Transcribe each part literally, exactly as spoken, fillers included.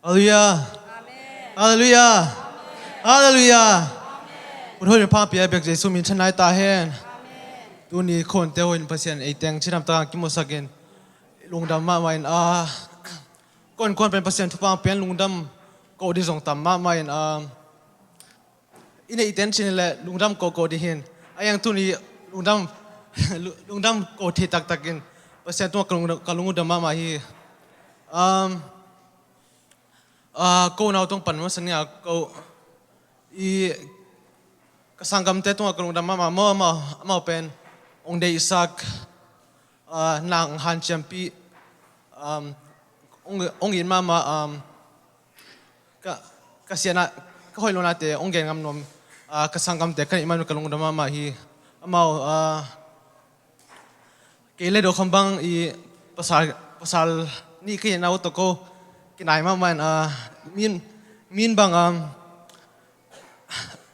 Halleluiah. Halleluiah. Halleluiah. Hun hoih, hun pha pia bek Jesu min thanai ta hen. Tuni khonte hoih in Pasian ei teng cidam taka kimusak in lungdam mahmah in, a, kuan kuan pen Pasian thupha pian lungdam ko di zong tam mahmah in, a, i neih ten cin le lungdam ko ko di hin. A, yang tuni lungdam, lungdam ko thei taktak in Pasian tungah ka lungdam, ka lungdam mahmah hi. Um, a, ko nau tong pan masa nia ko i ka sanggamte tungah ka lungdam mahmah maw, amau, amau pen ong deihsak, a, nang hanciampih, um, ong, ong it mahmah, um, ka, ka siatna, ka hoih lohnate ong gen ngam nuam, a, ka sanggamte ka neih man ka lungdam mahmah hi. Amau, a, kei le do kham bang i pasal, pasal nih ka hi nau tawh ko kinai mahmah in, a, min, min bang, um,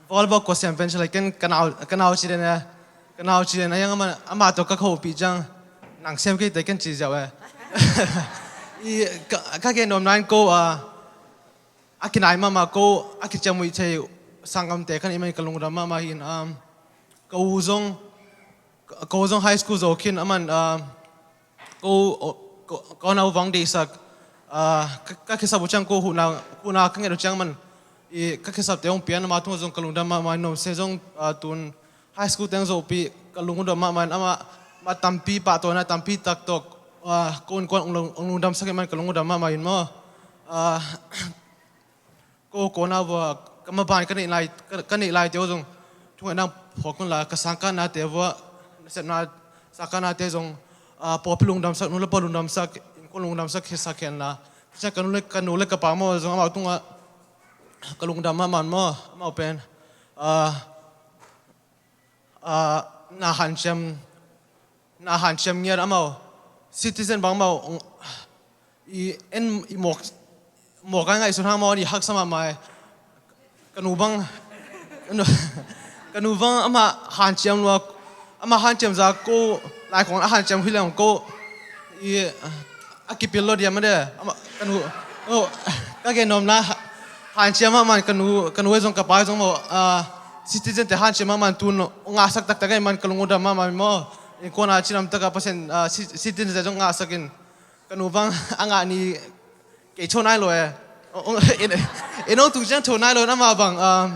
volleyball ko siam pen sila ken ka nau, ka nau ci den a, ka nau ci den a yang ama, ama tawh ka khopih ciang nang siam kei te ken ci ziau e. I ka, ka gen nuam nain ko, a, a kinai mahmah ko, a kiciamnuih thei sanggamte ka neih man ka lungdam mahmah hin, um, ka u zong, ka u zong high school zo khin aman, um, ko, ko, ko nau vang deihsak, a, ka, ka kisap uh ciang ko huhna, huhna ka nget uh ciang man i ka kisapte hong pian ama tungah zong ka lungdam mahmah in, nuamse zong, a, tun high school teng zohpih ka lungdam mahmah in, ama, ama tampi pahtawina tampi taktak, a, ko innkuan ong lung, ong lungdamsak in man ka lungdam mahmah in maw. A, ko, ko nau vua ka maban ka neih lai, ka, ka neih laite uh zong thungetna phawk unla ka sangkahnate vua nasepna sangkahnate zong, a, pawlpi lungdamsak, nu le pa lungdamsak, innkuan lungdamsak khisak hen la. Tua ciang ka nu le, ka nu le ka pa maw zong amau tungah ka lungdam mahmah maw, amau pen, a, a, na hanciam, na hanciam ngiat amau, citizen bang amau, i en i mawk, mawk a ngaihsun hang amau i haksa mahmah e. Ka nu bang, ka nu, ka nu bang ama hanciam lua, ama hanciam za ko, laikhawng a hanciam hi leng ko, i, a kipil lo diam a de, ama, ka nu, oh, ka gen nuam na, hanciam mahmah in ka nu, ka nu e zong ka pa e zong maw, a, citizen te hanciam mahmah in tun ong ngahsak taktak e man ka lungdam mahmah in maw. Innkuan a cidam taka Pasian, a, ci, citizen te zong ngahsak in ka nu bang a ngah ni kei tho nai lo e. Ong, ong, in, in ong tung ciang tho nai lo in ama bang, um,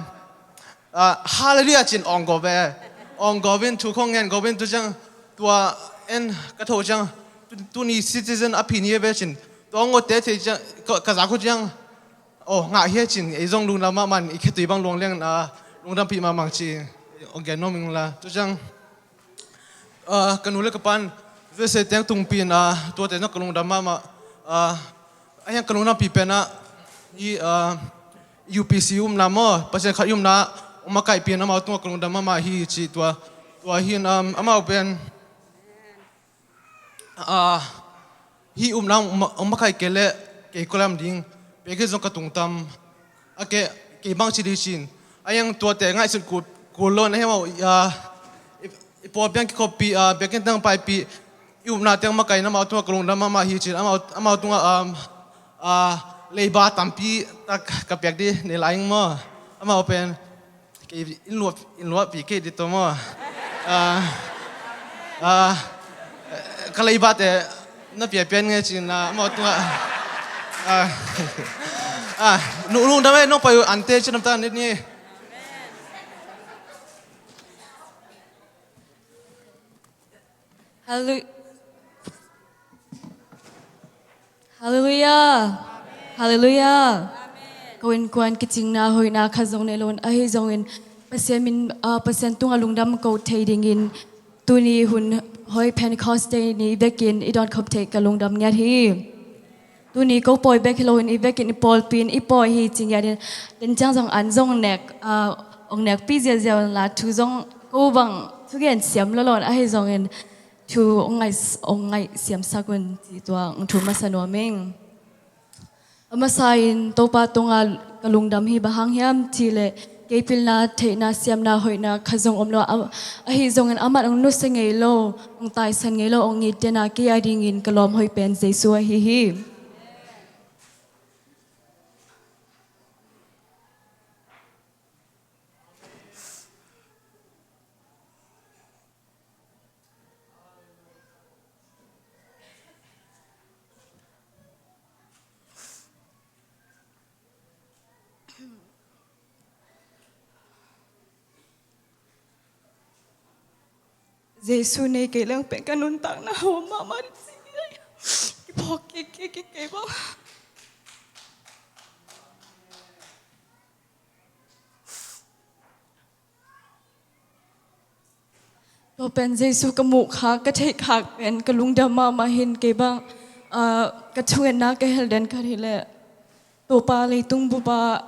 a, Halleluiah cin ong gawp e. Ong gawp in thu khong ngen gawp in tua ciang tua en ka tho ciang tu, tuni citizen a phi ni e ve cin. Tua ong ngawtte thei ciang ka, ka zak uh ciang, oh, ngah hi e cin, ei zong lungdam mahmah in i khetui bang luang liang, a, lungdampih mahmah ci, ong gen nuam ing la. Tua ciang, a, ka nu le ka pan U S A teng tungpi in, a, tuate zong ka lungdam mahmah, a, a hiang ka lungdampih pen a, i, a, U P C umna maw, Pasian khat i umna ong makaihpih in amau tungah ka lungdam mahmah hi ci tua, tua hin, um, amau pen, a, hih upna ong ma-, ong makaih kei leh kei kua lam ding, biakinn zong ka tungtam, a kei, kei bang ci ding cin. A hiang tuate ngaihsut kul, kul lo in a hiang amau, a, i, i pawlpi ang kikhoppih, a, biakinn teng paipih, i upna teng makaih in amau tungah ka lungdam mahmah hi cin, amau, amau tungah, um, a, leiba tampi tak ka piak ding nei lai ing maw. Amau pen kei in luah, in luahpih kei ding tawh maw. A, a, ka leibate na piapian nge cin, a, amau tungah, a, a, nu, lungdam e, nong pai uh ante cidam ta nit ni. Halleluiah. Halleluiah. Halleluiah. Ko innkuan kicingna hoihna khat zong nei lo in, ahi zongin Pasian min, a, Pasian tungah lungdam ko thei dingin tuni hun hoih Pentecost Day ni vekin i dawnkhop theih ka lungdam ngiat hi. Tuni ko pawi bek hi loin i vekin i pawlpi in i pawi hi ci ngiatin, den ciang zong an zong nek, a, ong nekpi ziaziau la thu zong ko bang thugen siam lawlaw in ahi zongin thu ong ngai, ong ngaih siamsak un ci tua ong thu masa nuam ing. A masa in Topa tungah ka lungdam hi bang hang hiam cih leh kei pilna, theihna, siamna, hoihna khat zong om lo, a, ahi zongin amah ong nusia ngei lo, ong taisan ngei lo, ong it dena kei a dingin ka lawm hoih pen Jesu ahi hi. Jesu nei kei leng pen ka nuntakna hawm mahmah ding. Kiphawk kik kik kik kei bang. Tua pen Jesu ka muh khak, ka theih khak pen ka lungdam mahmah hi. Kei bang, ah, ka thungetna ka hel den khat hi leh, Topa, leitung bup ah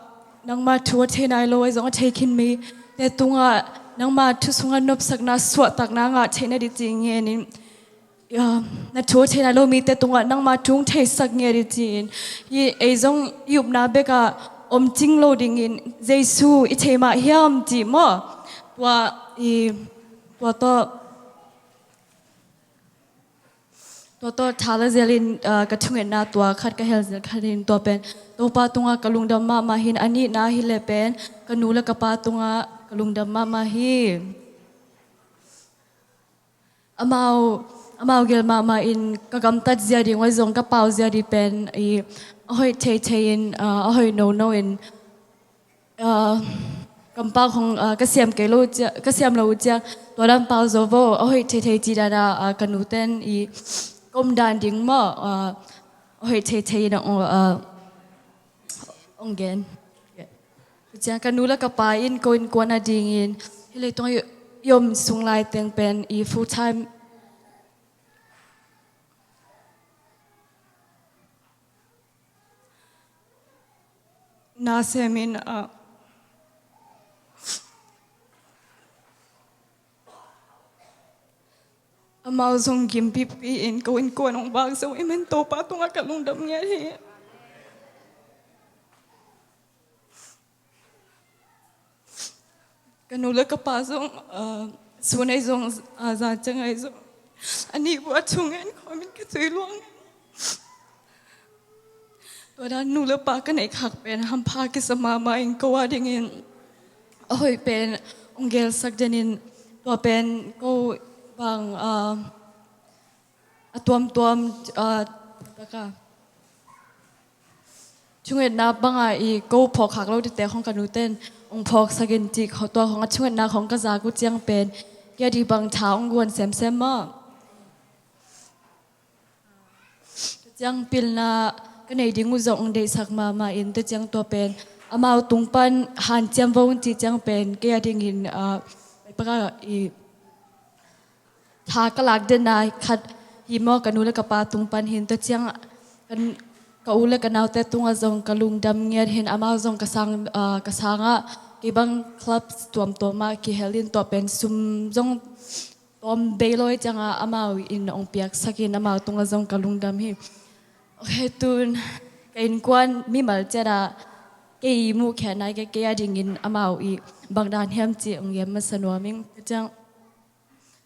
nangma thu a thei nai lo ahi zong a thei khin mite tungah nangma thu sungah nopsakna, suahtakna ngah theihna ding ci ngenin, ya, na thu a thei nai lo mite tungah nangma thu hong theisak nge ding ci-in, hi ei zong i upna bekah om cing lo dingin Jesu i thei mah hiam ci maw? Tua i, tua tawh, tua tawh tha la zelin, ah, ka thungetna tua khat ka hel zel khat in tua pen Topa tungah ka lungdam mahmah hi. A nihna hi leh pen ka nu le ka pa tungah ka lungdam mahmah hi. Amau, amau gel mahmah in ka gamtat zia ding uh ahi zong ka pau zia ding pen i a hoih theithei in, ah, a hoih nono in, ah, kampau khong, ah, ka siam kei lo uh ciang, ka siam lo uh ciang tua dan pau zo vo, a hoih theithei ci dan ah, ah, ka nu ten i ka om dan ding maw, ah, a hoih theithei in, ah, ong gen. Tua ciang ka nu le ka pa in ko innkuan a dingin hi leitung i om sung lai teng pen i full time na semin, ah, amau zong gim pipi in ko innkuan hong vak zo i men Topa tungah ka lungdam ngiat hi. Ka nu le ka pa zong, ah, sun ahi zong, ah, zan ciang ahi zong a nih uh a thungen khawmin ka tui luang. Tua dan nu le pa ka neih khak pen hampha kisa mahmah in ko a dingin a hoih pen ong gelsak denin tua pen ko bang, ah, a tuamtuam, ah, taka thungetna banga i ko phawk khak lo dingte khong ka nu ten ong phawksak in cih tua khong a thungetna khong ka zak uh ciang pen kei a ding bang tha ong guan semsem maw? Tua ciang pilna ka nei ding uh zong ong deihsak mahmah in tua ciang tua pen amau tung pan hanciam vo ong cih ciang pen kei a dingin, ah, paka i tha ka lak denna khat hi maw, ka nu le ka pa tung pan hin tua ciang ka, ka u le ka naute tungah zong ka lungdam ngiat hin amau zong ka sang, ah, ka sangah kei bang clubs tuamtuam ah kihel in tua pen sum zong tawm bei lo hi ciangah amau in ong piaksak in amau tungah zong ka lungdam hi. Ok, tun ka innkuan mimal ciatah kei i muhkhiatna i kei a dingin amau i bang dan hiam cih ong gen masa nuam ing. Tua ciang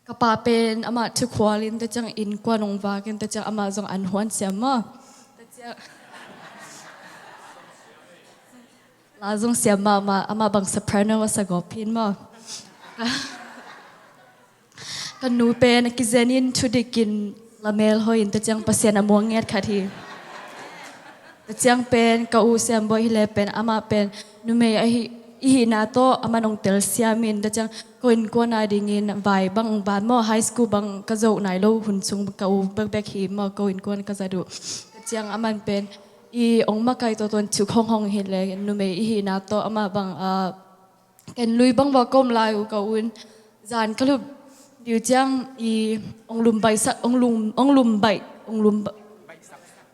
ka pa pen amah thukhual in tua ciang innkuan ong vak in tua ciang amah zong an huan siam maw? Tua ciang la zong siam mahmah, amah bang soprano a sa gawp hin maw? Ka nu pen a kizen in thudik in lamel hoi in tua ciang Pasian a muang ngiat khat hi. Tua ciang pen ka u Siam Bawi hi le pen amah pen numei ahi, i hihna tawh amah nong telsiam in tua ciang ko innkuan a dingin vai bang ong ban maw, high school bang ka zoh nai lo hun sung ka u bekbek hi maw, ko innkuan ka zat uh. Tua ciang aman pen i ong makai tawh tuan thu khong hong hi le numei i hihna tawh amah bang, ah, ken lui bang va ka om lai uh ka un. Zan ka lup diu ciang i ong lumbaihsak, ong lum, ong lumbaih, ong lumba,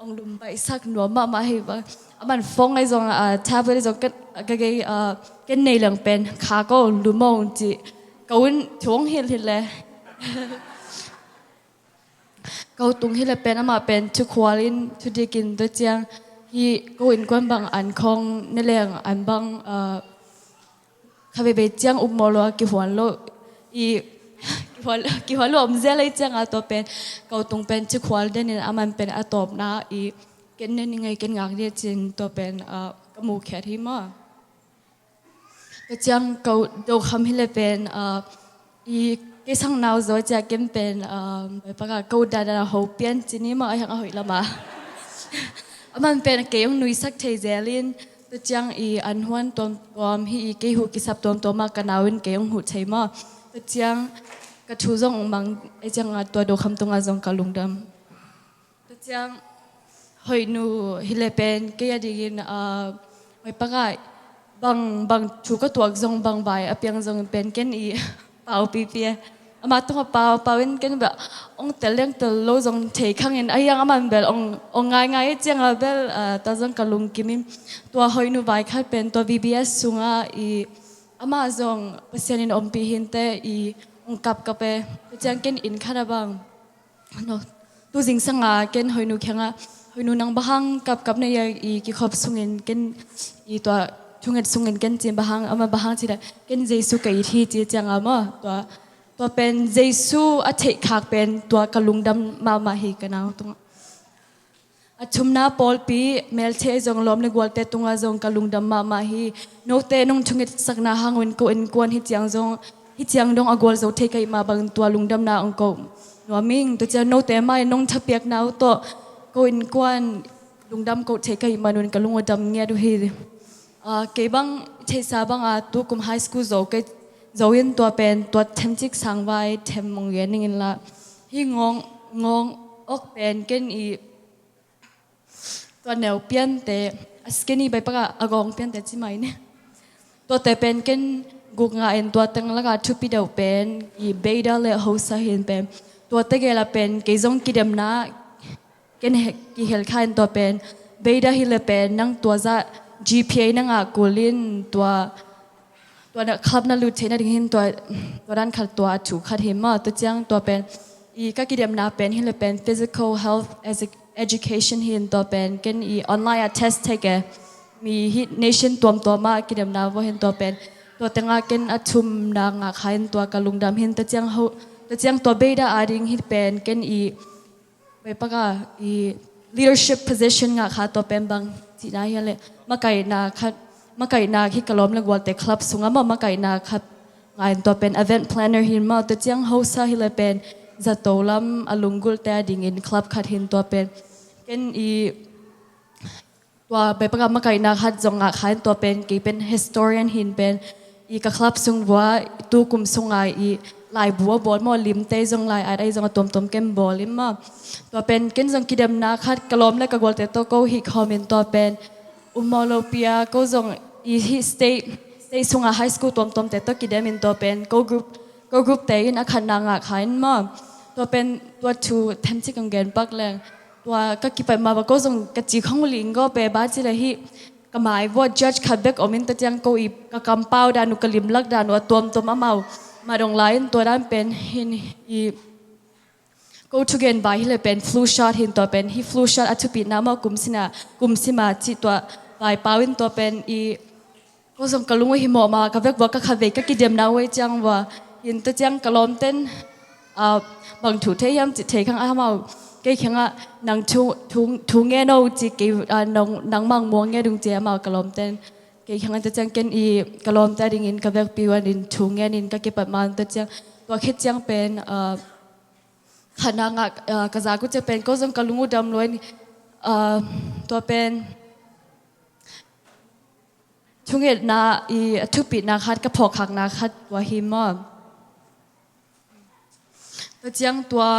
ong lumbaihsak nuam mahmah hi bang. Aman phone ahi zong, ah, tablet ahi zong ka, ka gei, ah, ken nei leng pen kha ko lum ong ci. Ka un thu ong hilh hi le. Ko tung hi le pen amah pen thukhual in thudik in tua ciang hi ko innkuan bang an khong ne leng an bang, ah, kha veivei ciang upmawh lo a kihuan lo i kihuan, kihuan lo om zel ahi ciangah tua pen ko tung pen thukhual den in aman pen a tawpna i ken ne ni ngei ken ngak ni a cin tua pen, ah, ka muhkhiat hi maw? Tua ciang ko dokham hi le pen, ah, i kei sang nau zaw cia ken pen, ah, baipaka ko dada ho pian cini maw a hiang a hoih lama. Aman pen kei ong nuisak thei zel in Tua ciang i an huan tuamtuam hi i kei huh kisap tuamtuam ah ka nau in kei hong huh thei maw. Tua ciang ka thu zong hong mang ei ciang a tua dokham tungah zong ka lungdam. Tua ciang hoih nu hi le pen kei a dingin a hoih pakah bang bang thu ka tuak zong bang vai a piang zong pen ken i pau pipi e. Amah tungah pau pau in ken bel hong tel leng tel lo zong thei khangin a hiang amah bel hong hong ngaingai ciang a bel tua zong ka lungkim in tua hoih nu vai khat pen tua V B S sungah i amah zong Pasian in ompih hinte i hong kapkap e. Tua ciang ken inn khat a bang no. Tu zingsanga ken hoih nu kiangah hoih nu nang bang hang kapkap na hia i kikhop sungin ken i tua thunget sungin ken cin bang hang amah bang hang ci le ken Jesu ka it hi ci cianga maw tua tua pen Jesu a theihkhak pen tua ka lungdam mahmah hi ka nau tungah. A thumna pawlpi melte zong lawm le gualte tungah zong ka lungdam mahmah hi. Note nong thungetsakna hangun ko innkuan hi ciang zong hi ciang dong a gual zo thei ka hih mah bangin tua lungdamna hong ko nuam ing. Tua ciang note mah in nong thapiakna uh tawh ko innkuan lungdam ko thei ka hih manun ka lung uh dam ngiat uh hi. Kei bang i theihsa banga tukum high school zo kei zo in tua pen tua themcik sangvai them mong gen ning inla hi ngawng ngawng awk pen ken i tua neu piante a skinny bai pakah a gawng piante ci mai ne. Tuate pen ken guk ngah in tua teng lakah thupi deuh pen i Beta le Hosa hin pen tua tegel a pen kei zong kidemna ken kihel kha in tua pen Beta hi le pen nang tua zah G P A na ngah kul in tua tua na club na lut theihna ding hin tua tua dan khat tua a thu khat hi maw tua ciang tua pen i ka kidemna pen hi le pen physical health as a education hi in tua pen ken i online a test thei ke mi hi nation tuamtuam ah kidemna vua hin tua pen tua tengah ken a thumna ngah kha in tua ka lungdam hin tua ciang ho tua ciang tua Beta a ding hi pen ken i bai pakah i leadership position ngah kha tua pen bang cihna hi le makaihna khat makaihna hi ka lawm le gualte club sungah maw makaihna khat ngah in tua pen event planner hin maw tua ciang Hosa hi le pen zato lam a lunggulhte a dingin club khat hin tua pen ken i tua bai pakah makaihna khat zong ngah kha in tua pen kei pen historian hin pen i ka club sung vua tukum sunga i laibu a bawl maw limte zong lai at ei zong a tuamtuam ken bawl in maw tua pen ken zong kidemna khat ka lawm le ka gualte tawh ko hih khawm in tua pen um maw lopi a ko zong i hih state state sunga high school tuamtuamte tawh kidem in tua pen ko group ko group te in a khatna ngah kha in maw tua pen tua thu themcik ang gen pak leng tua ka kipat mah va ko zong ka ci khong ling go pe ba ci le hih ka mai vua judge khat bek om in tua ciang ko i ka kampau dan uh ka limlak dan uh a tuamtuam amau mah dong lai in tua dan pen hin i ko thugen vai hi le pen flu shot hin tua pen hi flu shot a thupitna maw kum sina kum sima cih tua vai pau in tua pen i ko zong ka lung uh hi mawh ma ka vek vua ka khat vei ka kidemna uh ei ciang vua hin tua ciang ka lawmten bang thu thei hiam cih thei khang a amau kei khangah nang thu thu thu nge no ci kei nang mang muang nge dung ci amau ka lawmten kei khangah tua ciang ken i ka lawmte a dingin ka vekpi uh an in thu ngen in ka kipat ma tua ciang tua khit ciang pen khatna ngah ka zak uh ciang pen ko zong ka lung uh dam lua in tua pen thungetna i a thupitna khat ka phawkkhakna khat tua hi maw tua ciang tua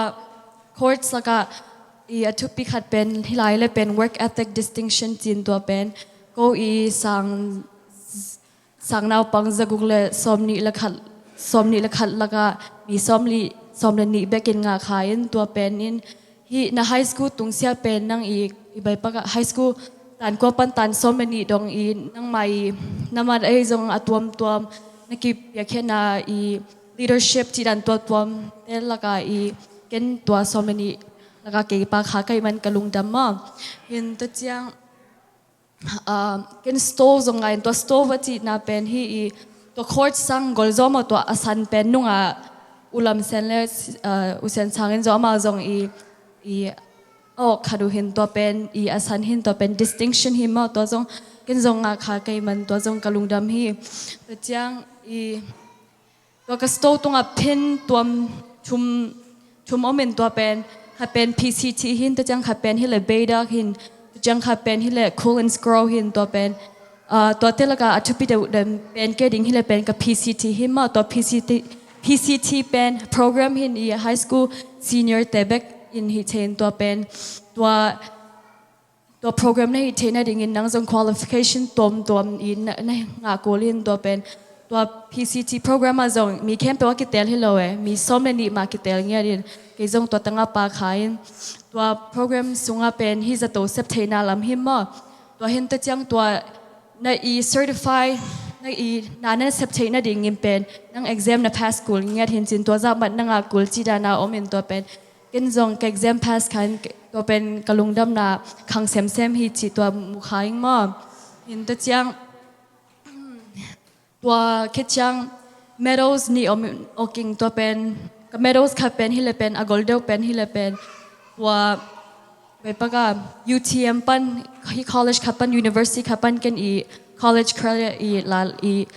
course lakah i a thupi khat pen hi lai le pen work ethic distinction cin tua pen ko i sang sang naupang zaguk le sawmnih le khat sawmnih le khat lakah mi sawmli sawm le nih bekin ngah kha in tua pen in hih na high school tungsia pen nang i i bai pakah high school tan kua pan tan sawm le nih dong i nangmah i na mat ei zong a tuamtuam na kipiakkhiatna i leadership cih dan tuamtuamte lakah i ken tua sawm le nih lakah kei pa kha ka hih man ka lungdam maw hin tua ciang ken stove zong ngai in tua stove a cihna pen hi i tua court sang gol zaw maw tua a san pen nunga ulam sen le usen sangin zaw amau zong i i awk khat uh hin tua pen i a san hin tua pen distinction hi maw tua zong ken zong ngah kha ka hih man tua zong ka lungdam hi tua ciang i tua ka stove tungah pin tuam thum thum om in tua pen khat pen P C T hin tua ciang khat pen hi le Beta hin tua ciang khat pen hi le Cool and Scroll hin tua pen Ah, tuate lakah a thupi deuh dan pen kei ding hi le pen ka P C T hi maw, tua P C T, P C T pen program hi in, i high school senior te bek in hi thei in, tua pen tua tua program na hih theih nadingin nang zong qualification tuamtuam i na, na ngah kul in, tua pen tua P C T program ah zong mi khempeuh a kitel hi lo e, mi sawm le nih mah kitel ngiat in, kei zong tua tangah pha kha in. Tua program sungah pen hih zato sep theihna lam hi maw. Tua hi in tua ciang tua na i certify, na i na na sep theih nadingin pen nang exam na pass kul ngiat hi in cin, tua zah mah na ngah kul cih dan a om in, tua pen ken zong ka exam pass kha in, tua pen ka lungdamna khang semsem hi cih tua mu kha ing maw. Hi in tua ciang tua khit ciang medals nih om awk ing, tua pen ka medals khat pen hi le pen a gol deuh pen hi le pen tua vei pakah U T M pan, hi college khat pan, university khat pan ken i college credit i la i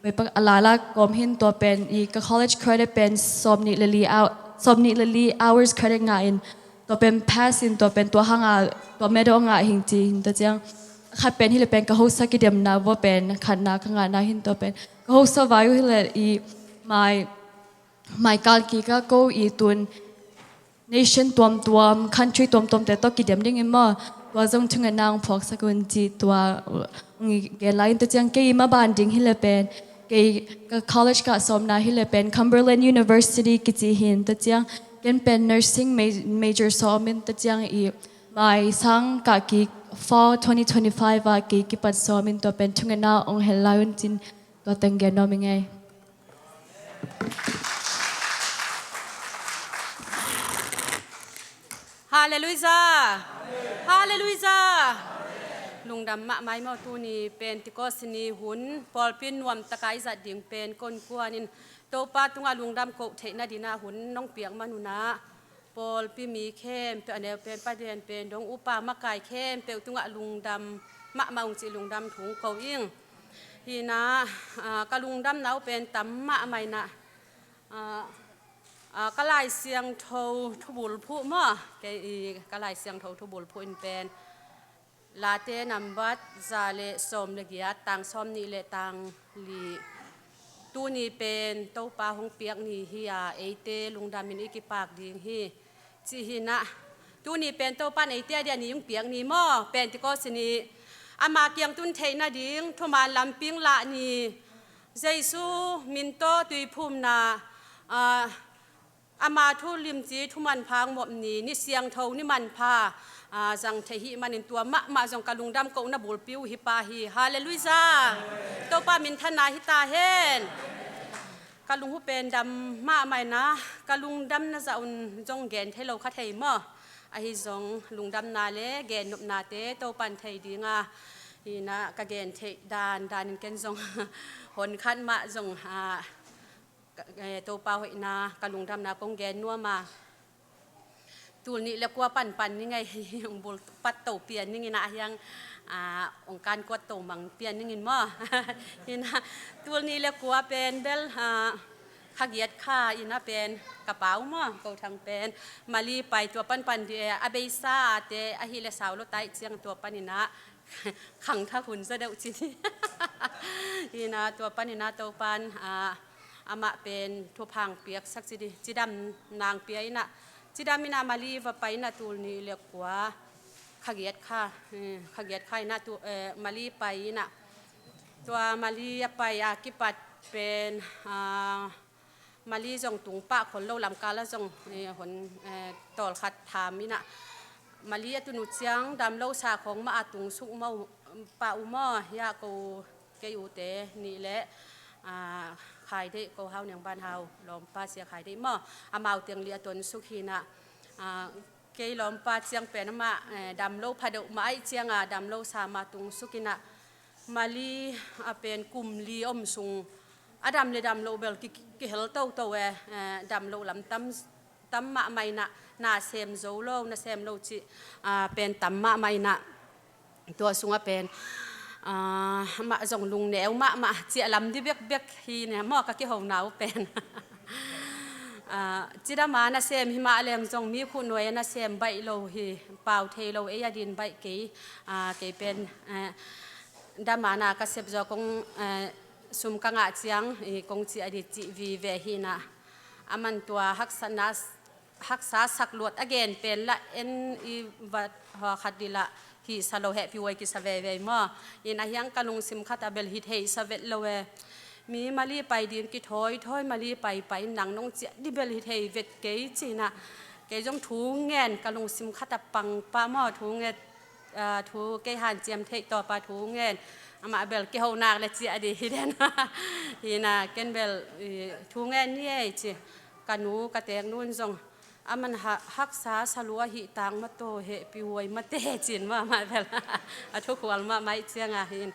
vei pakah a la la kawm hi in, tua pen i ka college credit pen sawm nih le li hou-, sawm nih le li hours credit ngah in, tua pen pass in, tua pen tua hanga tua medal ngah hi ing ci hi in tua ciang. Khat pen hi le pen ka hosa kidemna vua pen khatna ka ngahna hi in, tua pen ka hosa vai uh hi le i mai, mai kal kik a ko i tun nation tuamtuam, country tuamtuam te tawh kidem dingin maw, tua zong thungetna hong phuaksak un ci tua hong gen lai in tua ciang kei i maban ding hi le pen kei ka college ka sawmna hi le pen Cumberland University kici hi in tua ciang ken pen nursing ma-, major sawm in tua ciang i mai sang kah kik fall twenty twenty-five ah kei kipat sawm in tua pen thungetna hong hel lai un cin tua teng gen nuam ing ei. Halleluijah. Halleluijah. Lungdam mahmah ei maw, tuni Pentecost ni hun pawlpi nuamtaka i zat ding pen kon kuanin Topa tungah lungdam koh theih nadinah hun nong piak man unah pawlpi mi khempeuh a neu pen pa den pen dong upa makai khempeuh tungah lungdam mahmah ung cih lungdam thu ko ing. Hinah, ah, ka lungdamna uh pen tam mahmah inah, ah, ah, ka Lai Siangtho thubulphuh maw, kei i ka Lai Siangtho thubulphuh in pen Late nambat za le sawm le giat, tang sawm nih le tang li. Tuni pen Topa hong piak ni hi a, eite lungdamin i kipak ding hi. Cih hinah tuni pen Topa in eite a dia ni hong piak ni maw, Pentecost ni. Ama kiang tun theih nading thuman lamping lah ni. Jesu min tawh tuiphumna, ah, ama thu limci thumanpha hong mawh ni, ni siangtho ni manpha, ah, zang thei hih manin tua mahmah zong ka lungdam kohna bulpi uh hi pa hi. Halleluijah. Topa minthanna hi ta hen. Ka lung uh pen dam mahmah inah, ka lungdamna zah un zong gen thei lo kha thei maw. Ahi zong lungdamna le gennopnate Topa in thei dinga, hinah ka gen theih dan danin ken zong hon khat mah zong, ah, ka, eh, Topa hoihna ka lungdamna kong gen nuam a. Tul nih le kua panpan ni ngei hi, hong bul pat to pian ning inah hiang, ah, hong kan kuat to mang pian ning in maw. Hinah tul nih le kua pen bel, ah, kha giat kha inah pen ka pau maw, ko thang pen Mali pai tua panpan di, eh, a beisa a te ahi le sau lo tai ciang tua pan inah khangthak hun zaw deuh cin hi. Hinah tua pan inah Topan, ah, amah pen thupha hong piaksak ci di, cidam nang pia inah, cidam inah Mali va pai inah tul nih le kua kha giat kha, eh, kha giat kha inah tu, eh, Mali pai inah tua Mali a pai a kipat pen, ah, Mali zong tung pah khol lo, lamkal ah zong, eh, hon, eh, tawlkhat tham inah Mali a tun uh ciang damlo sa khawng mah a tung suk maw, pah uh maw, hiah ko kei ute nih le, ah, Khai Deih, ko Hau Niang Ban Hau lawmpa Sia Khai Deih maw, amau teng li a ton suk hinah, ah, kei lawmpa ciang pen amah, eh, damlo pha deuh mah aih cianga damlo sa mah tung suk inah Mali a pen kum li om sung a dam le dam loh bel ki, ki, kihel toto e, eh, dam loh lam tam, tam mahmah inah, na sem zo lo, na sem lo cih, ah, pen tam mahmah inah. Tua sungah pen, ah, mah zong lungneu mahmah, ciah lam di bekbek hi ne maw ka kihona uh pen. Ah, cidam a na sem hi mah leng zong mi khuh nuai a na sem baih lo hi, pau thei lo, ei a din baih kei, ah, kei pen, eh, Damana ka sep zaw kong, eh, sum ka ngah ciang, i kong ciah dih cih vive hi na. Aman tua haksatna, haksa sakluat a gen pen lah en i vat hua khat dih lah hih sa lo hehpih huai kisa veve maw. Ina hiang ka lungsim khat a bel hih thei sa vet lo e. Mi mali pai ding kithawi thawi mali pai pai nang nong ciah dih bel hih thei vet kei cina. Kei zong thu ngen ka lungsim khat a pang pah maw thu nget, ah, thu kei hanciam theih tawpa thu ngen. Amah bel kiho nak le ciah dih hi den. Hi na ken bel, i, thu ngen ni ei ci. Ka nu ka tek nun zong. Aman ha, haksa salua hih tang mataw hehpih huai mate cin mahmah bel. A thukhual mahmah ih cianga hin.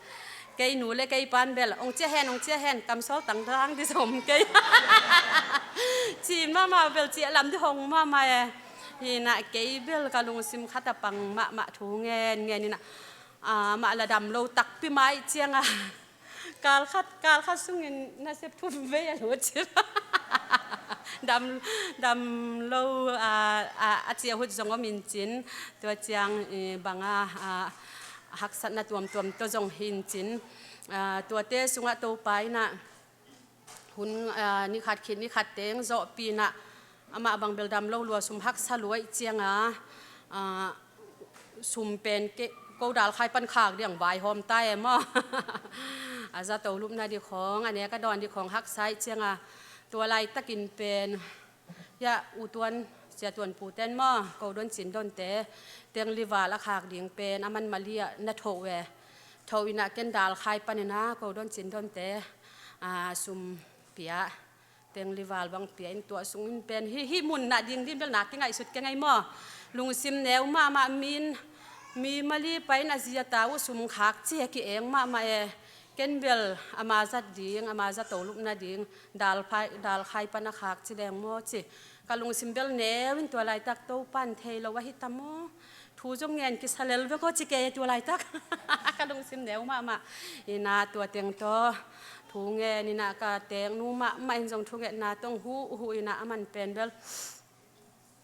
Kei nu le kei pan bel ong ciah hen, ong ciah hen, kamsawl tangtang dih zom kei. Cin mahmah bel ciah lam dih hong mahmah e. Hi na kei bel ka lungsim khat a pang mahmah thu ngen ngen ina. Ah, mah la dam lo takpi mah ih cianga. Kal khat, kal khat sungin nasep thum vei a lut cil. Dam, dam lo, ah, ah, a ciah hut zong om in cin. Tua ciang, eh, banga, ah, haksatna tuamtuam tawh zong hin cin. Ah, tuate sungah Topa ina hun, ah, ni khat khit ni khat teng zawhpih ina amah bang bel dam lo lua sum haksa lua ih cianga, ah, sum pen ke, ko dalkhai pan khak diang vaihawm ta e maw. A zato lupna dih khawng, a nek a dawn dih khawng haksa ih cianga tua laitakin pen, ya, u tuan, sia tuan pu ten maw, ko don cin donte, teng lival a khak ding pen, aman mali ah na thoh e. Thoh ina ken dalkhai pan ina, ko don cin donte, ah, sum pia. Teng lival bang pia in tua sungin pen hi, hi mun na ding din bel nak kingaihsut kei ngai maw. Lungsim neu mahmah min, mi mali pai in a zi a ta uh sum khak ci he ki eng mahmah e. Ken bel ama zat ding, ama zato lupna ding, dalkhai, dalkhai pan a khak ci leng maw ci. Ka lungsim bel neu in tua laitak Topan thei lo ahi ta maw. Thu zong ngen kisa lel vek aw ci kei tua laitak. Ka lungsim neu mahmah. Ina tua teng tawh thu ngen ina ka teng nu mahmah in zong thungetna tong huhhuh ina aman pen bel.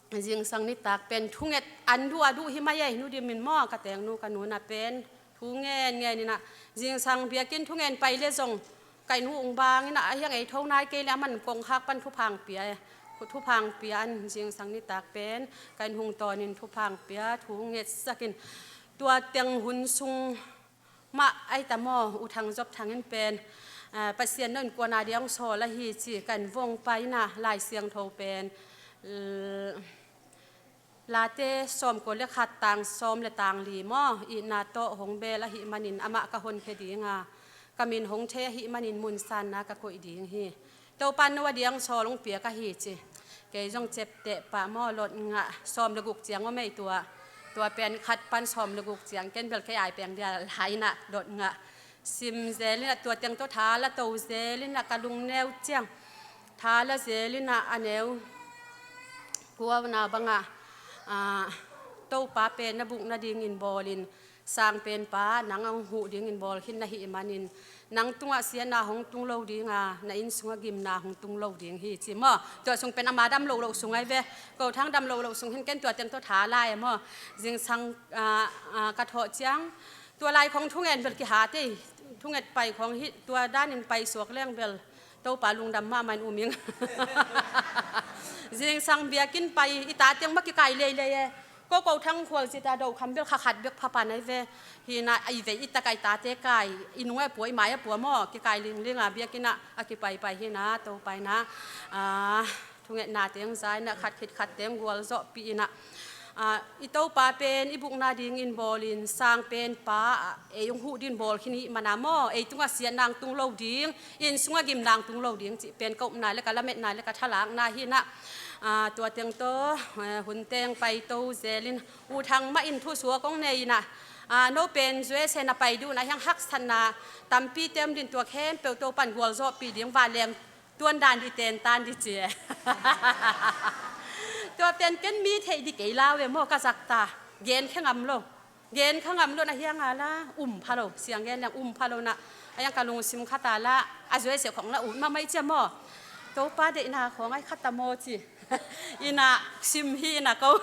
Zingsang nitak pen thunget an duh a duh hi mai ei nu dim in maw ka teng nu ka nu na pen. Thu ngen ngen ina zingsang biakinn thungen pai le zong. Ka inn hung bang ina a hiang ei tho nai kei le aman kongkhak pan thuphang pia e. Thuphang pia an zingsang nitak pen ka inn hung tawnin thuphang pia thu ngetsakin tua teng hun sung mah ai ta maw u thang zop thang in pen, ah, Pasian non kuana diang sawl ahi ci kan vong pai ina Lai Siangtho pen, l-, Late sawmkua le khat tang sawm le tang li maw, itna tawh hong bel ahih manin amah ka honkhia dinga, ka min hong thei ahih manin mun sanna ka koih ding hi. Topan no a diang sawl hong piak ahi ci. Kei zong cepteh pah maw, lot ngah sawm le guk ciang om ei tua. Tua pen khat pan sawm le guk ciang ken bel kei ai peng dia lai ina lot ngah. Sim zel ina tua teng tawh tha la to zel ina ka lungneu ciang. Tha la zel ina a neu kuauna banga, ah, Topa pen na buk nadingin bawlin, sang pen pa nang a hong huh dingin bawl khin na hih manin, nang tungah siatna hong tung lo dinga, na inn sungah gimna hong tung lo ding hi ci maw. Tua sung pen ama dam loh loh sung ai ve. Ko thang dam loh loh sung hin ken tua teng tawh tha lai e maw. Zingsang, ah, ah, ka thawh ciang, tua lai khong thungen bel kihat ei, thunget pai khong hi, tua danin pai suak leng bel Topa lungdam mahmah in um ing. Zingsang biakinn pai i ta teng mah kikai leilei e. Ko ko thang khual zita do kham bel kha khat bek phapan ai ve. Hi na ai ve i takai tate kai i nung a pua i mai a pua maw kikai lingling a biakinn ah a kipai pai hi na Topa ina. Ah, thungetna teng za ina khat khit khat teng gualzawhpih ina, ah, i Topa pen i buk nadingin bawlin sang pen pa, ah, ei hong huh din bawl khin i mana maw, ei tungah siatna hong tung lo ding, inn sungah gimna hong tung lo ding cih pen ka upna le ka lametna le ka thalakna hi na. Ah, tua teng tawh, eh, hun teng pai to zelin u thang mah in thusuak hong nei ina. Ah, no pen U S A na pai duh na hiang haksatna tampi tem din tua khempeuh Topan gualzawhpih ding vanleng tuan dan di ten tan di ci e. Tua pen ken mi theih di kei lau e maw ka zak ta. Gen khe ngam lo. Gen kha ngam lo na hiang a la um pha lo. Siang gen leng um pha lo na. A hiang ka lungsim khat a la a zui se khong la ut mahmah i cia maw. Topa deihna khawng ai khat a maw ci. Ina sim hi ina ko.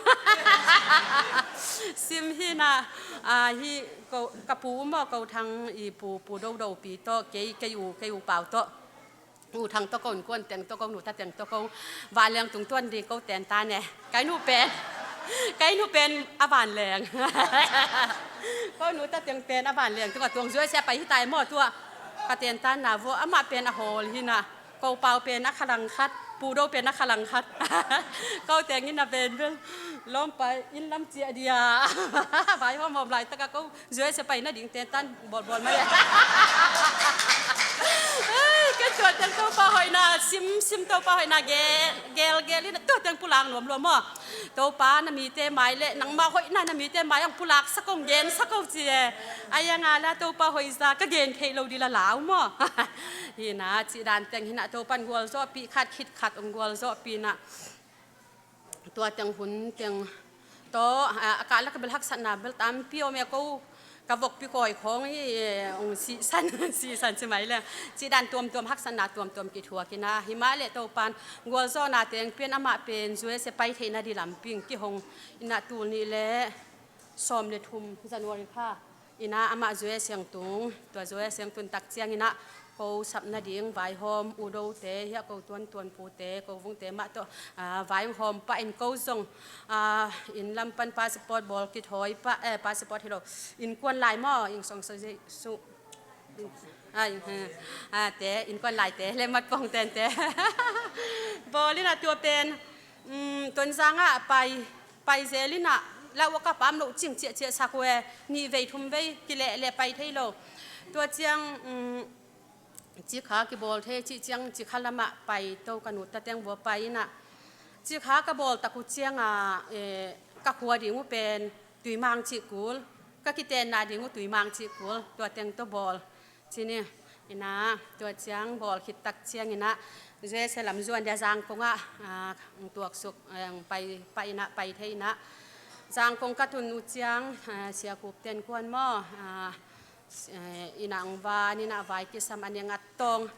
Sim hi ina, ah, hi ko, ka pu maw, ko Thang i pu, pu Dodo pi tawh, kei, kei u, kei u pau tawh. U Thang tawh ko, innkuan teng tawh ko, nu ta teng tawh ko. Vanleng tung tuan ding ko ten ta ne. Kai nu pen. Kai nu pen a vanleng. Ko nu ta teng pen a vanleng. Tua tuang zuai sia pai hi tai maw tua. Ka ten ta na vo, amah pen a hawl hi na. Ko pau pen a khalang khat, pu do pen a khalang khat. Ko teng in a ven vel. Lawm pai, inn lam ciah dia. Vai hawm hawm lai taka ko zuai sia pai na ding ten tan bawl bawl mai. Ei, ken tua teng Topa hoihna, sim, sim Topa hoihna, gel, gel, gel in tua teng pulak nuam luam maw. Topa na mite mai le, nangmah hoihna na mite mai ang pulak sa kong gen sa ko ci e. Ai anga la Topa hoih za ka gen theih lo di la lau maw. Hi na, cih dan teng hi na Topan gualzawhpih khat khit khat ong gualzawhpih na. Tua teng hun teng tawh, a, a kah la ka bel haksatna bel tampi om e ko, ka vokpi kawi khawng i, e, ong sihsan, sihsan ci mai le. Cih dan tuamtuam haksatna tuamtuam kithuak hi na. Hi mah le Topan gualzawhna teng pen amah pen zuai sia pai theihna di lamping kihong hi na tul nih le sawm le thum January kha. Ina amah zuai siang tung, tua zuai siang tun tak ciang ina ko sap na ding vaihawm u do te, hia ko tuan tuan pu te, ko vung te mah tawh, ah, vaihawm pah in ko zong, ah, inn lam pan passport bawl kithawi pah, eh, passport hi lo, innkuan lai maw, inn song sa su, ah, inn, ah, te, innkuan lai te, le mat pong ten te. Bawl ina tua pen, mm, Tonzang ah pai, pai zel ina, lau a ka pam lo cing ciah ciah sak uh e, nih vei thum vei kileh leh pai thei lo. Tua ciang, um, cikha kibawl thei cih ciang cikha lamah pai to ka nut ta teng vua pai ina. Cikha ka bawl tak uh cianga, eh, ka khua ding uh pen Tuimang cih kul, ka kitenna ding uh Tuimang cih kul, tua teng to bawl. Cini, ina, tua ciang bawl khit tak ciang ina, zuai sia lam zuan dia Zangkong ah, ah, tuaksuk, eh, pai, pai ina, pai thei ina. Zangkong ka tun uh ciang, ah, Sia Khup ten kuan maw, ah, eh, ina ong van ina vai kisam a neng a tawng.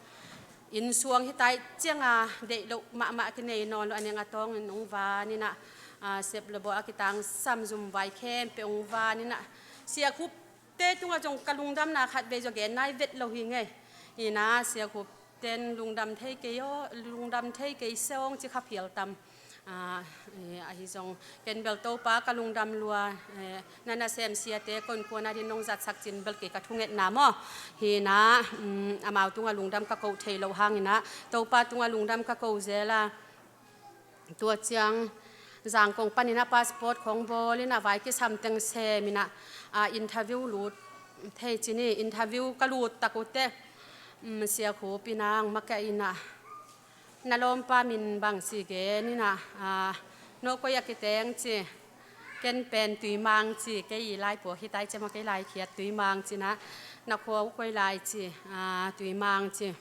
Inn suang hi tai cianga, deih lo mahmah kinei nawn lo a neng a tawng in ong van ina, ah, sep lo bawl a kitangsam zum vai khempeuh ong van ina. Sia Khup te tungah zong ka lungdamna khat vei zaw gen nai vet lo hi ngei. Ina Sia Khup ten lungdam thei kei aw, lungdam thei kei se ong ci kha phial tam. Ah, eh, ahi zong ken bel Topa ka lungdam lua, eh, na nasem siate kon kuana din nong zatsak cin bel kei ka thungetna maw. Hi ina, mm, amau tungah lungdam ka koh thei lo hang ina, Topa tungah lungdam ka koh zel a. Tua ciang Zangkong panin a passport khong bawl ina vai kisam teng sem ina, ah, interview lut thei cini, interview ka lut tak uh teh, mm, Sia Khup ina ang makaih ina, na lawmpa min bang ci gen ina, ah, no koi a kiteng ci, ken pen Tuimang ci, kei i lai puak hi tai ci ma kei lai khiat Tuimang ci ina, na khua uh koi lai ci, ah, Tuimang ci.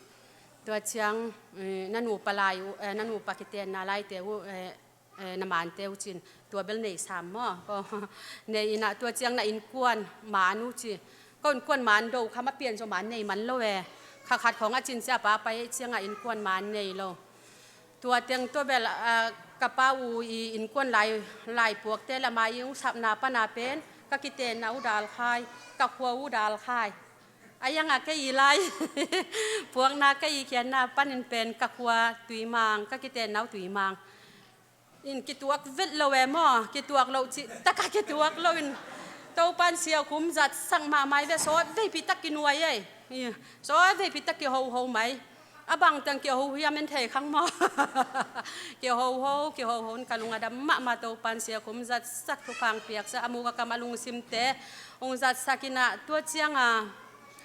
Tua ciang, eh, na nupa lai uh, eh, na nupa kitenna lai te uh, eh, eh, na man te uh cin, tua bel nei sam maw. Ko nei ina tua ciang na innkuan man uh ci. Ko innkuan man do kha ma pian zaw man nei man lo e. Kha khat khong a cin sia pa pai ciang a innkuan man nei lo. Tua teng tua bel, ah, ka pa uh i innkuan lai, lai puak te lama i ung sapna pana pen, ka kitenna uh dal khai, ka khua uh dal khai. A ianga kei i lai puakna kei i khiatna panin pen ka khua Tuimang, ka kitenna uh Tuimang. In kituak vet lo e maw, kituak lo cih taka kituak lo in Topan Sia Khup zatsak mahmah i ve sawt veipi tak kinuai ei. Sawt veipi tak kihoho mai. A bang teng kihoho hiam en thei khang maw. Kihoho, kihoho in ka lung a dam mahmah Topan Sia Khup zatsak thupha piaksa a muk a kam a lungsim te. Ong zatsak ina tua cianga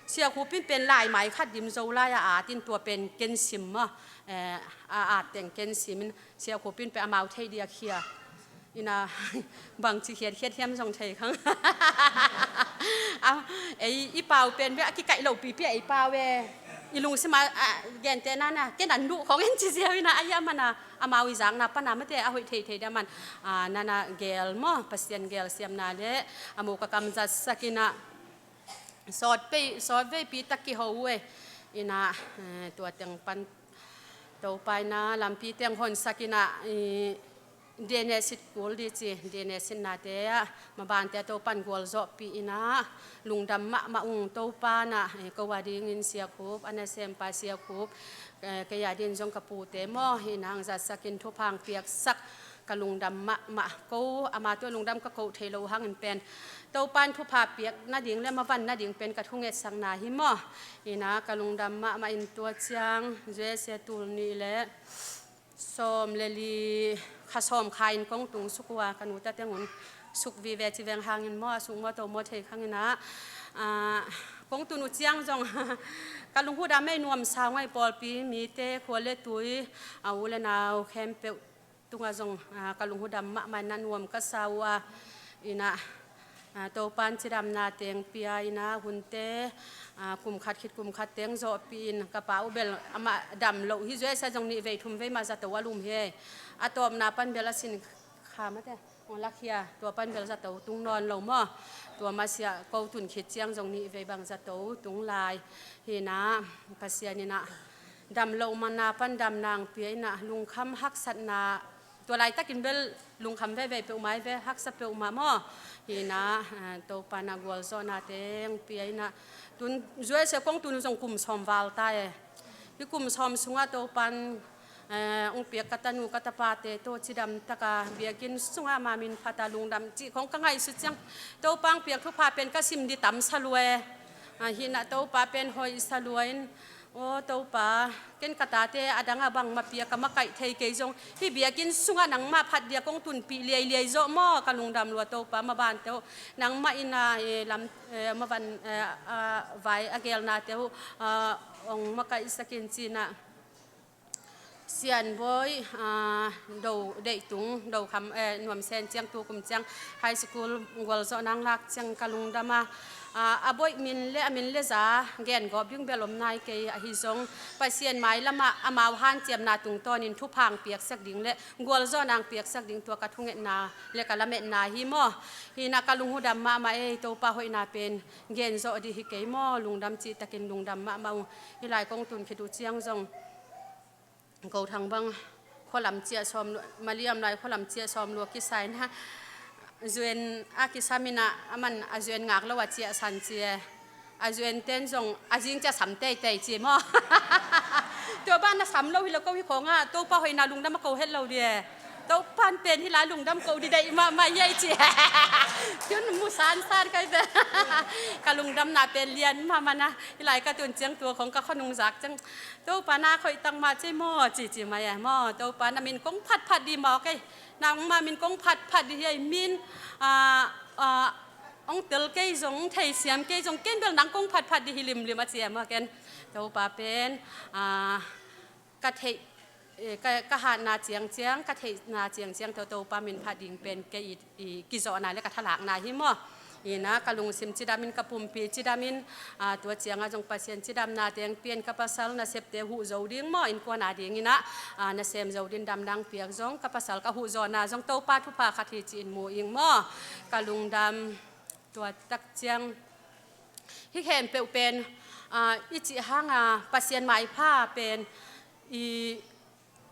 Sia Khup in pen lai mai khat dim zo lai a at in tua pen ken sim maw. Eh, a at teng ken sim in Sia Khup in pen amau thei diak hia. Ina bangci khiatkhiat hiam zong thei khang. A, ei, i pau pen bia a kikaih lo pipi ei pau e. I lungsim a, a, gente nana, ken an duh khong en ci ziau ina a hia mana, amau i zakna pana mate a hoih thei thei dia man. A, nana gel maw, Pasian gel siamna le, a muk a kam zatsak ina. Sawt vei, sawt veipi tak kiho uh e. Ina, eh, tua teng pan Topa in ah lampi teng honsak in ah, i, D N S it kul di ci, D N S it nate ah, mabante ah Topan gualzawhpih in ah, lungdam mahmah ung. Topa in ah, i, ko a dingin Sia Khup, a nasempa Sia Khup, eh, kei a dingin zong ka pute maw, hi nang zatsak in thupha piaksak, ka lungdam mahmah. Ko ama tua lungdam ka koh thei lo hangin pen Topan thupha piak nading le mavan nading pen ka thungetsakna hi maw. Hi na ka lungdam mahmah in tua ciang, U S A tul nih le sawm le li kha sawm kha in kong tung suk uh a, ka nu ta teng un suk vive ci veng hangin maw, a suk maw to maw thei khang in ah, ah, kong tun uh ciang zong ka lungdam ei nuamsa ngai, pawlpi mite, khua le tui, a u le nau khempeuh tungah zong, ah, ka lungdam mahmah in ah nuam ka sa uh a, hi na, ah, Topan cidamna teng pia in ah hunte, ah, kum khat khit kum khat teng zawhpih in, ka pa uh bel amah dam lo hi, U S A zong nih vei thum vei mah zato a lum hi. A tawpna pan bel a sin kha mate, ong lakhia, tua pan bel zato tung nawn lo maw. Tua masiah ko tun khit ciang zong nih vei bang zato tung lai. Hi na, Pasian in ah dam lo mana pan dam nang pia in ah, lungkham haksatna, tua laitakin bel lungkham veve peuhmah hi ve, haksa peuhmah maw. Hi na, ah, Topan ah gualzawhna teng pia in ah, tun U S A kong tun uh zong kum sawm val ta e. Hi kum sawm sungah Topan, eh, ong piak ka tanu ka tapate tawh cidam taka biakinn sungah ama min phat a lungdam cih khong ka ngaihsut ciang, Topa ong piak thupha pen ka sim di tam sa lua e. Ah, hi na Topa pen hoih sa lua in, aw Topa, ken ka tate a dang a bangmah pia ka makaih thei kei zong, hih biakinn sungah nangmah phat dia kong tunpih liailiai zawh maw, ka lungdam lua Topa. Mabante uh nangmah in ah, eh, lam, eh, mavan, eh, ah, vai a gelnate uh, ah, ong makaihsak in ci in ah, Sianbawi, ah, Do, Deihtung, Do Kham, eh, Nuam Sen ciang tu kum ciang high school gualzawhna ong lak ciang ka lungdam a, ah, a bawi min le a min le za gen gawp ding bel om nai kei, ahi zong Pasian mailamah amau hanciamna tungtawnin thupha ong piaksak ding le gualzawhna ong piaksak ding tua ka thungetna le ka lametna hi maw. Hi na ka lungdam mahmah ei, Topa hoihna pen gen zawh di hi kei maw, lungdam cihtakin lungdam mahmah ung. Hi lai kong tun khit uh ciang zong Ko Thang bang khualam ciah sawm lua, Maliam lai khualam ciah sawm lua kisa in ah, zuen a kisam in ah, aman a zuen ngak lo a ciah san ci e. A zuen ten zong a zing ciah sam teitei ci maw. Tua ban a sam lo hi lo ko hi khong ah, Topa hoihna lungdam a ko het lo di e. Topan pen hi lai lungdam ko di deih mahmah hi ei ci. Tun mu sansan kai pen. Ka lungdamna pen lian mahmah na, hi lai ka tun ciang tua khong ka khuanung zak ciang, Topa na khoih tang mah ci maw, ci ci mai e maw. Topa na min kong phatphat di maw kei. Nangmah min kong phatphat di hi ei, min, ah, ah, ong tel kei zong, ong theisiam kei zong, ken bel nang kong phatphat di hi limlim a ci e maw ken. Topa pen, ah, ka theih, eh, ka, ka hatna ciangciang, ka theihna ciangciang Topa min phat ding pen kei i, i kizawhna le ka thalakna hi maw. Hi na ka lungsim cidamin, ka pumpi cidamin, ah, tua ciangah zong Pasian cidamna teng pian, ka pasal nasepte huh zo ding maw, innkuan a dingin ah, ah, nasem zo din damdang piak zong, ka pasal ka huh zawhna zong Topa thupha khat hi ci-in mu ing maw. Ka lungdam tua tak ciang hi khempeuh pen, ah, i cih hanga Pasian maipha pen i,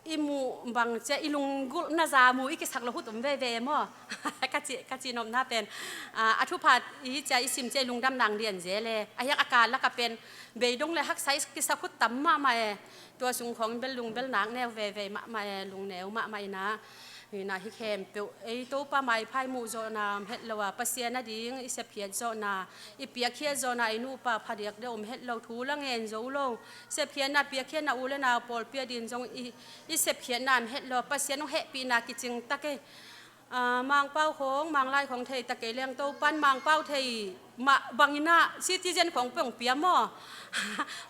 i muh bang cia i lunggulhna za mu i kisak lo hut om veve maw. Ka ci, ka ci nopna pen, ah, a thupha i cia i sim cia i lungdam nang dian ze le, a hiang a kal laka pen beidong le haksa i kisak hut tam mahmah e. Tua sung khawng bel lungbel nak neu veve mahmah e, lungneu mahmah ina. Hi na hi khempeuh ei Topa maipha i muh zawhna om het lo a, Pasian a ding i sepkhiat zawhna, i piakkhiat zawhna, i nupa phadiak deuh om het lo, thu la ngen zo lo. Sepkhiatna, piakkhiatna, u le nau pawlpi a din zong i, i sepkhiatna om het lo. Pasian hong hehpihna kicing tak ei. Ah, Mangpau khawng, Manglai khawng thei ta kei leng Topan Mangpau thei mah bangin ah citizen khawng pia hong pia maw.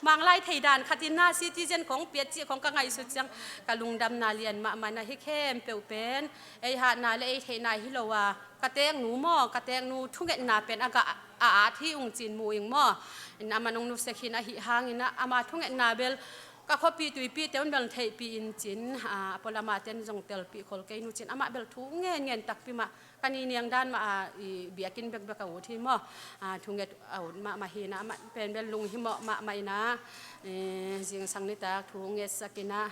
Manglai thei dan khatin ah citizen khawng pia cih khawng ka ngaihsut ciang ka lungdamna lian mahmah na hi khempeuh pen ei hatna le ei theihna hi lo a, ka teknu maw, ka teknu thungetna pen a gah a at hi ung ci-in mu ing maw. In amah nong nusia khin ahih hangin ah ama thungetna bel ka khuapi tuipi te un bel theihpih in cin, ah, a pualam a ten zong telpih khol kei nu cin, amah bel thu ngen ngen takpi mah. Ka ni niang dan mah a, i biakinn bekbek a ut hi maw. Ah, thunget a ut mahmah hi na, amah pen bel lunghimawh mahmah ina, eh, zingsang nitak thu ngetsak ina,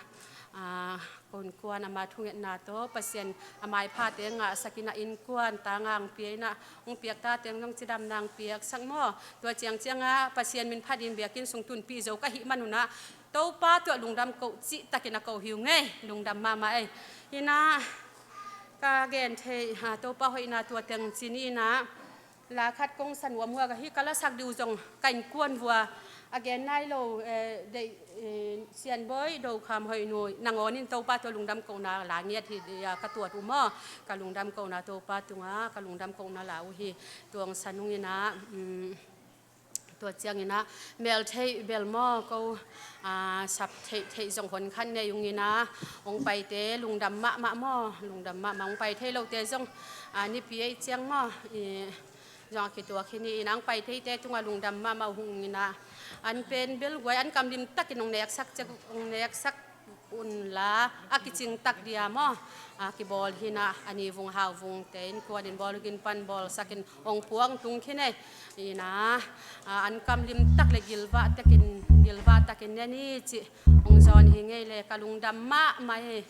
A, kon kuan ama thungetna tawh Pasian a maiphate ngahsakin a innkuan ta ngangpia inah hong piak ta teng zong cidamna hong piaksak maw? Tua ciangcianga Pasian min phat in biakinn sung tunpih zo ka hih manunah Topa tuah lungdam koh cihtakin a ko hi uh ngei. Lungdam mahmah ei. Inah ka gen thei, a, Topa hoihna tua teng cin inah la khat kong sa nuam uh a, ka hih ka lasak dih uh zong ka innkuan vua a gen nai lo, eh, deih, eh, Sianbawi Do Kham Hoih Nu nangawn in Topa tua lungdam kohna la ngiat hi, eh, ka tuat uh maw? Ka lungdam kohna Topa tungah ka lungdam kohna la uh hi. Tuang sa nung inah, um, tua cianginah mel theih bel maw ko, a, sap theih theih zong hon khat nei ung inah hong paite lungdam mahmah maw? Lungdam mahmah. Hong pai thei lote zong, a, nipi ei ciang maw? I, zong a kituak hi ni inah hong pai theite tungah lungdam mahmah uh hung inah an pen bel guai an kam limtakin hong neksak cek, hong neksak unla a kicingtak dia maw? A, kibawl hinah a ni vung hau vungte innkuanin bawl gin pan bawlsakin hong kuang tung khin ei. Inah, a, an kam limtak le gilvahtakin, gilvahtakin ne ni cih hong zawn hi ngei le ka lungdam mahmah ei.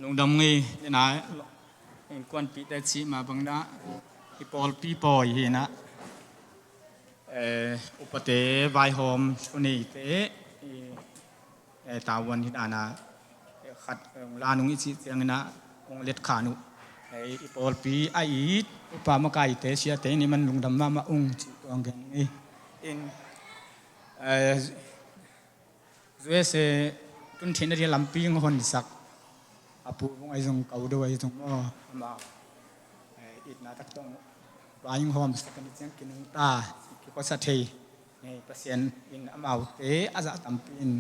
Lungdam ngei, ina innkuanpihte cih mah bangin ah i pawlpi pawi hi ina, eh, upate, vaihawm, suneite, i, eh, tavuan hi dana, eh, khat, eh, la nung i cih ciangin ah hong let khan uh. Eh, i pawlpi a it upa makaite, siate in i man lungdam mahmah ung cih tuang gen ngei. In, eh, U S A tun theihna ding lampi hong honsak a pu vung ahi zong, ko do ahi zong maw, amau, eh, itna tak tawh vai hong hawmsak a ni ciang kinungta, kikhuasa thei, eh, Pasian in amaute a zah tampi in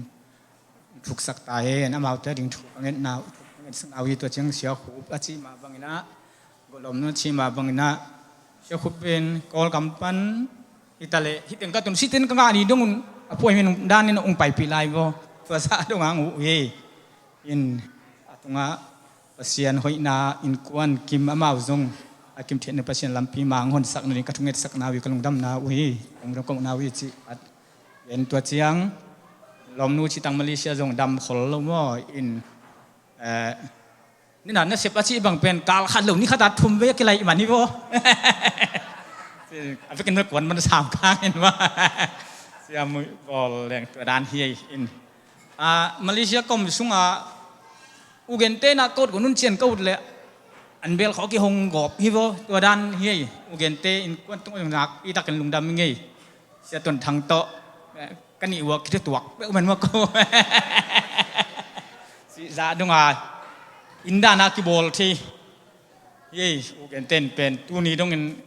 thuksak ta hen. Amaute a ding thu ka ngetna, thu ka ngetsakna uh hi. Tua ciang Sia Khup a cih mah bangin ah, Golom nu cih mah bangin ah, Sia Khup in Kawlgam pan hi ta leh, hih teng ka tun, sih teng ka ngah ni dong un a puai min danin hong paipih lai vaw. Tua zah dong hong uh hi. In a tungah Pasian hoihna, innkuan kim, amau zong a kim theihna Pasian lampi mah hong honsak nading ka thungetsakna uh hi, ka lungdamna uh hi, ka lungdam kohna uh hi cih a gen. Tua ciang Lom nu cih tang Malaysia zong dam khol lo maw. In, eh, nina nasep a cih bang pen kal khat lo ni khat a thum vei a kilaih man hi vaw. A vekin kuan man sam kang in maw. Sia Mui Bawl leng tua dan hi ei. In, ah, Malaysia kom sungah ugente na kot ko nun cian ka ut leh an bel khawh kihong gawp hi vaw. Tua dan hi ei. Ugente innkuan tung zong nak i takin lungdam ngei. Sia Ton Thang tawh, eh, ka nih uah kithutuak peuh man mah ko. Cih zah dong a, inn dana kibawl thei. Ei, ugente in pen tuni dongin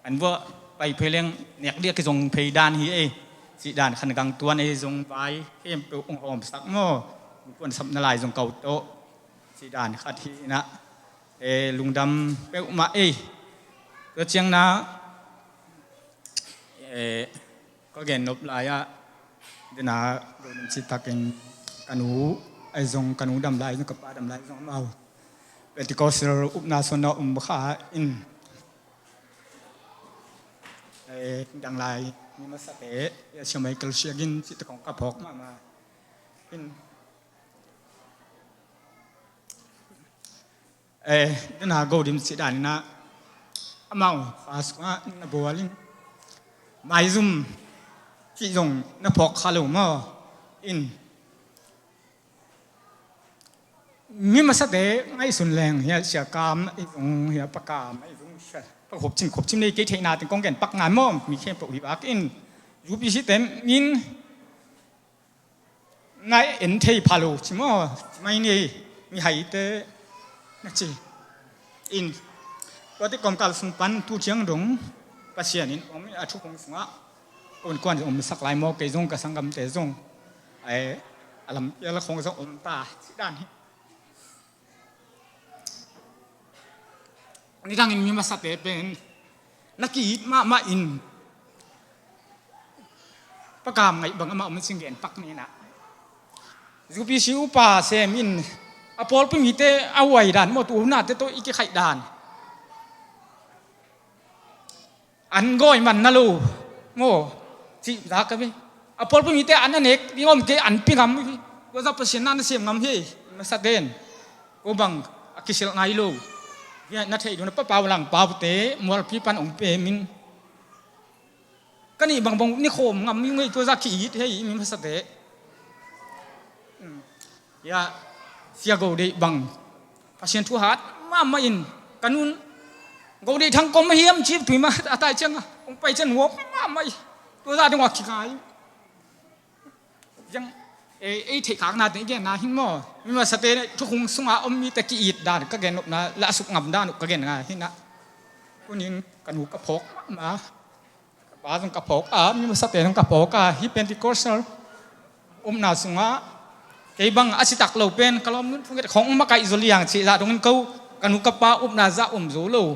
an vuah pai phei leng nek dia kizong phei dan hi ei. Cih dan khan gang tuan ei, zong vai khempeuh hong hawmsak maw. Innkuan sapna lai zong ko tawh. Cih dan khat hi ina, eh, lungdam peuhmah ei. Tua ciang na, eh, ka gen nop lai-ah, dena, dena citakin ka nu ahi zong, ka nu dam lai zong, ka pa dam lai zong amau Pentecostal upna suanna um kha in, eh, dang lai mi masate, Sia Michael Siagin cih tawh kong ka phawk mahmah in. Eh, dena Godim cih dan ina, amau kha sungah na bual in, maizum cih zong na phawk kha lo maw. In, mi masate ngaihsun leng, hia Sia Kam ahi zong, hia Pa Kam ahi zong, Sia Pa Khop Cin, Khop Cin nei kei theihna teng kong gen pak ngai maw, mi khempeuh hi bak in, U P C te min na en thei pha lo ci maw, ci mai ni, mihaite na ci. In, tuate kawmkal sung pan tu ciang dong Pasian in om a, thukhun sungah innkuan zong omsak lai maw, kei zong ka sanggamte zong, ai, a lampial khong zong om ta ci dan hi. Nidangin mi masate pen na ki-it mahmah in, Pa Kam ngaih bang amah om cing gen pak ni na. U P C upa sem in a pawlpi mite a huai dan maw, tu hunate tawh i kikhaih dan. An gawi man na lo maw, cih zak a ve. A pawlpi mite an a nek ding om kei, an pi ngam hi. Tua zah Pasian na na sem ngam hi. Masaten ko bang a kisilh ngai lo. Hia na theih duna Pa Pau Lang Paute mualpi pan ong pem in, ka nih bangbang ni khawm ngam hi ngei, tua zah ki-it hi ei, mi masate. Ia, Sia Go Deih bang Pasian thu hat mahmah in, ka nun Go Deih Thang kong mah hiam ci tui mah a tai ciang a hong pai ciang huam mahmah hi. Tua zah dong a kingai. Ciang, ei, ei theih khakna teng i genna hi maw. Mi masate thukhun sunga om mite ki-it dan ka gen nopna, lah a suk ngam dan uh ka gen ngai hi na. Tunin ka nu ka phawk mahmah. Ka pa zong ka phawk a, mi masate zong ka phawk a, hih Pentecostal upna sungah kei bang a citak lo pen ka lawm nun phunget khong makaih zaw liang cih zah dongin ko, ka nu ka pa upna zah om zo lo.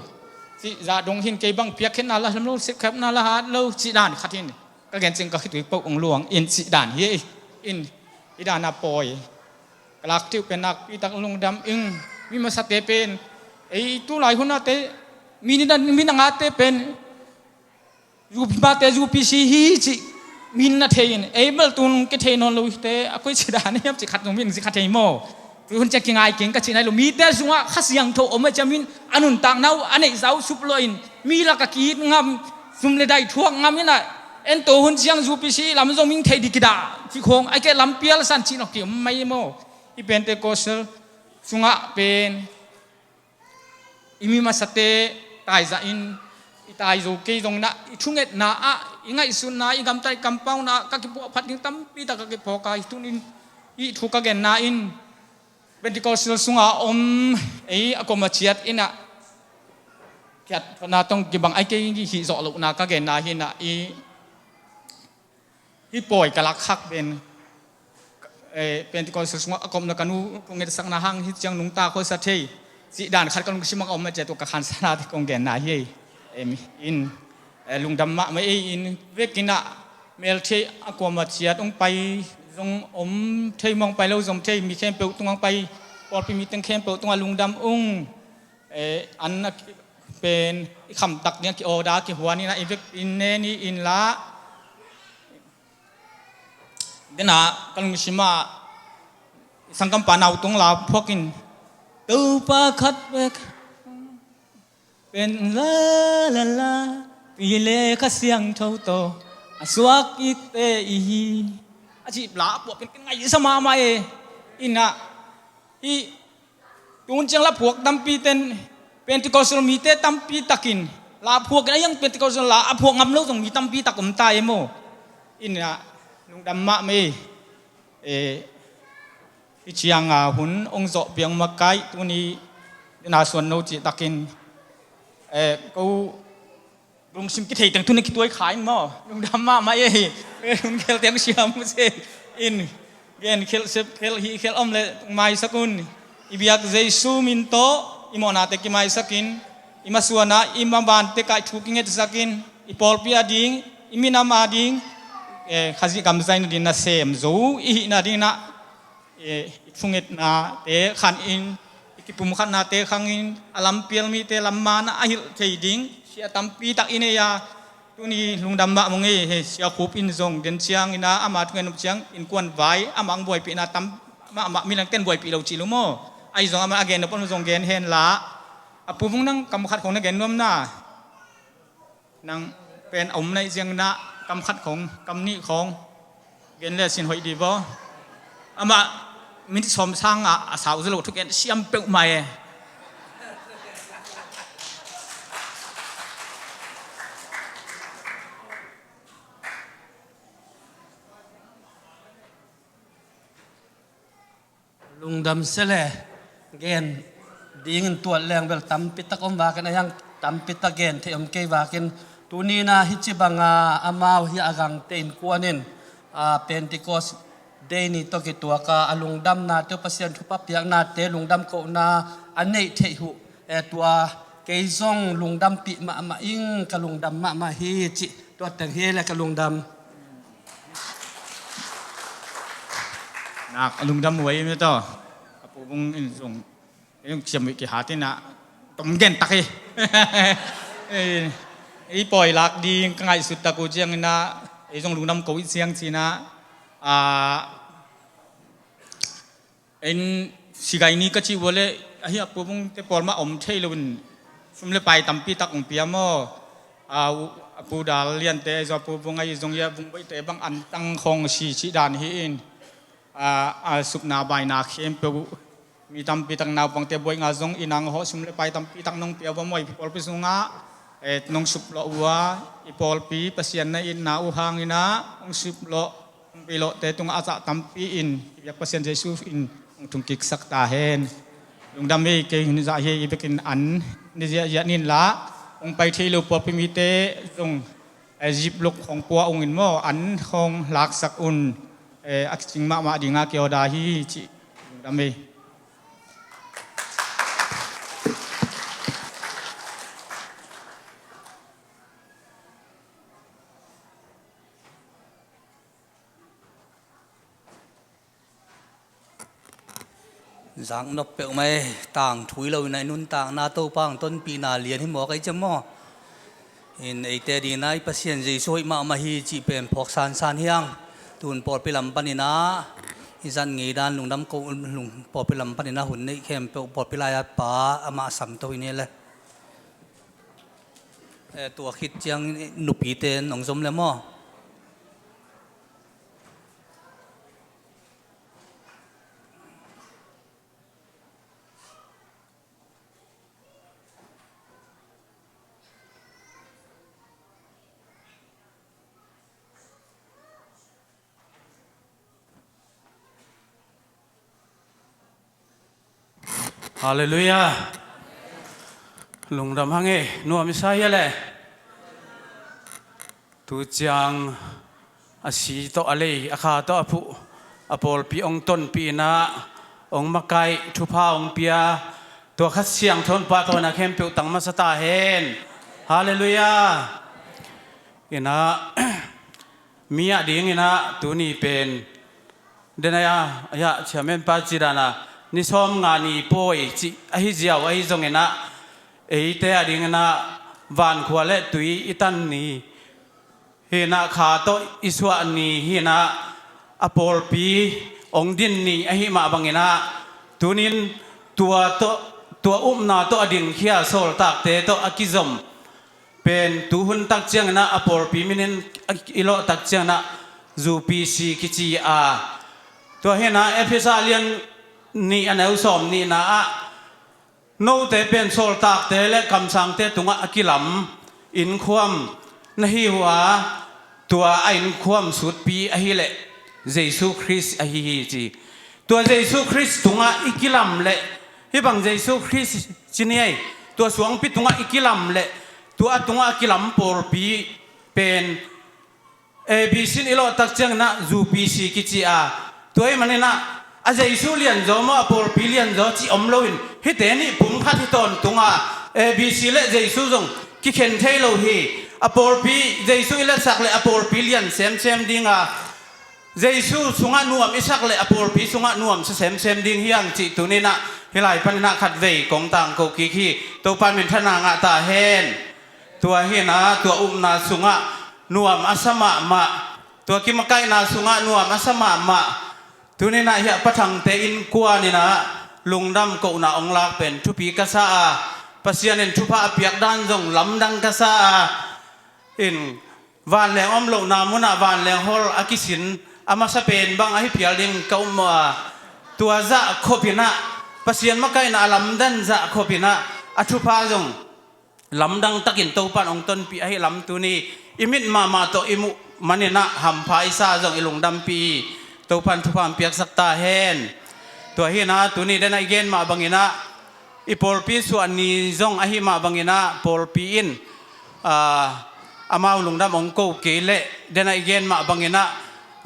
Cih zah dong hin kei bang piakkhiatna lah lam lo, sepkhiatna lah hat lo cih dan khat hin ka gen cing ka khitui poh ong luang in cih dan hi. In, i dan a pawi ka lak tiu pen nakpi tak lungdam ing. Mi masate pen ei tu lai hunate, mi ni dan, mi nangate pen U P mate U P C hi cih min na thei in, ei bel tun kithei nawn lo hite, a koi ci dan hiam ci khat zong min ci kha thei maw? Tun ciang kingai keng ka cihna hi lo, mite sungah Kha Siangtho om a ciang min a nuntakna uh a neihsa uh suplawh in, mi lak a ki-it ngam, sum le dai thuak ngam in ah, en to hun ciang zu pisi lam zong min thei di kidah cih khawng, ai ke lam pialsan cih nawk ki om mai maw? I Pentecostal sungah pen i mi masate taizah in, i tai zo kei zong in ah, i thungetna ah, i ngaihsutna, i gamtat i kampauna ah ka kipuahphat ding tampi tak ka kiphawk a, hi tun in i thu ka genna in Pentecostal sunga om ei a kuama ciat in ah kiat na tong kibang ai kei hih zawh lohna ka genna hi in ah, i hih pawi ka lak khak pen, eh, Pentecost sungah a komna ka nu kong etsakna hang hih ciang nungta khuasa thei cih dan khat ka lungsim ah a om a, cia tua ka khansanate kong genna hi ei. Em, in, eh, lungdam mahmah ei in, vekin ah melthei a kuama ciat hong pai zong om thei, mawng pai lo zong thei, mi khempeuh tungah hong pai, pawlpi mi teng khempeuh tungah lungdam ung. Eh, an a ki-, pen i khamtak ding a ki-order kihuan in ah i vekpi in nen hi in la. Dena ka lungsim ah i sangkampa nau tung la phuak in, Topa khat bek pen la la la, pi le Kha Siangtho tawh a suak itte i hi, a cih la phuak pen ka ngaihsa mahmah e. In ah i tun ciang la phuak tampi ten, Pentecostal mite tampi takin la phuak in, a hiang Pentecostal la a phuak ngam lo zong mi tampi tak om ta e maw? In ah lungdam mahmah ei. Eh, hih ciang a hun hong zawh piang makaih tuni na suan no cih takin, eh, ko lungsim kithei teng tuni kituai kha in maw? Lungdam mahmah ei. Hun khel teng siam uh se in, gen khel sep khel hih khel om le maisak un. I biak Jesu min tawh i mawhnate kimaisak in, i masuan ah i mabante kai thu kingetsak in, i pawlpi a ding, i minam a ding, eh, Khazih gam zaina ding nasem zo i hihna ding in ah, eh, i thungetnate khan in, i kipumkhatnate khang in, a lampial mite lam man ah a hilh thei ding sia tampi tak i nei a, tuni lungdam mahmah ung ei. Hei, Sia Khup in zong den ciang in ah ama thungen nop ciang innkuan vai amah hong buaipihna tam mahmah, mi langten buaipih lo cih lo maw? Ahi zong amah a gen nop om zong gen hen la. A Pu Vung, nang kam khat khong na gen nuam na. Nang pen a om naih ziang na, kam khat khong, kam nih khong gen le sin hoih di vaw. Amah minit sawm sang ah a sau zalo thugen siam peuhmah e. Lungdam se le, gen dingin tuat leng bel tampi tak om vakin, a hiang tampi tak gen thei om kei vakin, tuni na hih ci banga amau hih a gangte innkuan in, a, Pentecost Day ni tawh kituaka a lungdamnate uh, Pasian thupha piaknate, lungdam kohna a neih theih uh, eh, tua kei zong lungdampih mahmah ing, ka lungdam mahmah hi cih tua teng hi le ka lungdam. Nak a lungdam huai mi tawh. A Pu Vung in zong, in zong ciam uh kihat in ah tom gen tak hi. Eh, i pawi lak ding ka ngaihsut tak uh ciang in ah, ei zong lungdam ko i ciang ci in ah, ah, en, sigaini ka cih uh le, ahi a Pu Vungte pawl mah om thei lo in, sum le pai tampi tak ong pia maw? A, u-, a Pu Dal Liante, zong a Pu Vung ahi zong ia, Vung Boite bang an tang khong si cih dan hi in, a, a supna baina khempeuh, mi tampi tak naupangte buai nga zong i nang ho sum le pai tampi tak nong pia va maw i pawlpi sungah, eh, nong suplawh uh a, i pawlpi Pasian na itna uh hang in ah, ong suplawh, ong beilawhte tungah a zah tampi in, i biak Pasian Jesu in ong thungkiksak ta hen. Lungdam hi, kei hun zah hi, i bekin an ni ziahziah nin la, ong pai thei lo pawlpi mite zong, eh, ziplock khong pua ong in maw, an khong laksak un, eh, a kicing mahmah dinga ki-order hi, cih lungdam hi. Zaknop peuhmah e, tangthu hi lo in a i nuntakna Topa ang tonpihna lian hi mawk a i ciam maw? In eite dingin ah i Pasian Jesu hoih mahmah hi cih pen phawk sansan hi hang. Tun pawlpi lam panin ah i zat ngei dan lungdam ko, lung, pawlpi lam panin ah hun neih khempeuh pawlpi lai-at pa amah a samto hi ni le. Eh, tua khit ciang nupite in hong zom le maw? Halleluiah. Lungdam hang e, nuam i sa hia le. Tu ciang a si tawh a lei, a kha tawh a phuh, a pawlpi hong tonpih in ah, hong makaih, thupha hong pia, tua Kha Siangtho in pahtawi na khempeuh tang masa ta hen. Halleluiah. In ah, mi a dingin ah tuni pen, den a, a, a, chairman pa ci dan a, ni sawmnga ni pawi cih ahi ziau ahi zongin ah, eite a dingin ah vankhua le tui i tan ni hi in ah, kha tawh i suah ni hi in ah, a pawlpi hong din ni ahi mah bangin ah, tunin tua tawh, tua upna tawh a dingkhia sawltakte tawh a kizom pen tu hun tak ciangin ah a pawlpi minin i lawh tak ciangin ah U P C kici a. Tua hi in ah Efesa lian nih a neu sawm nihna ah, note pen sawltakte le kamsangte tungah a kilam innkhuam na hi uh a, tua a innkhuam sutpi ahih leh Jesu Khrist ahi hi ci. Tua Jesu Khrist tungah i kilam leh, hih bang Jesu Khrist ci ni ei, tua suangpi tungah i kilam leh, tua a tungah a kilam pawlpi pen A B C in i lawh tak ciangin ah U P C kici a. Tua ahih manin ah a Jesu lianzaw maw, a pawlpi lianzaw cih om loin, hihte nih pumkhat hi tawntung a, A B C le Jesu zong kikhen thei lo hi. A pawlpi, Jesu i letsak leh a pawlpi lian semsem ding a, Jesu sungah nuam i sak leh a pawlpi sungah nuamsa semsem ding hi hang cih tunin ah hih lai panin ah khatvei kong tangko kik hi. Topa in minthanna ngah ta hen. Tua hi in ah tua upna sungah nuam a sa mahmah, tua kimakaihna sungah nuam a sa mahmah, tunin ah hiah Pa Thangte innkuan in ah lungdam kohna hong lak pen thupi ka sa a, Pasian in thupha a piak dan zong lamdang ka sa a, in vanleng om lohna munah vanleng hall a kisin a masa pen bang ahi phial ding ka um maw a, tua zah khop in ah, Pasian makaihna a lamdan zah khop in ah, a thupha zong lamdang takin Topa in hong tonpih ahih lam tuni i mit mahmah tawh i muh manin ah hampha i sa zong i lungdampih hi. Topa in thupha hong piaksak ta hen. Tua hi in ah tuni den ah i gen mah bangin ah, i pawlpi suah ni zong ahih mah bangin ah pawlpi in, aa, amau lungdam hong ko kei leh, den ah i gen mah bangin ah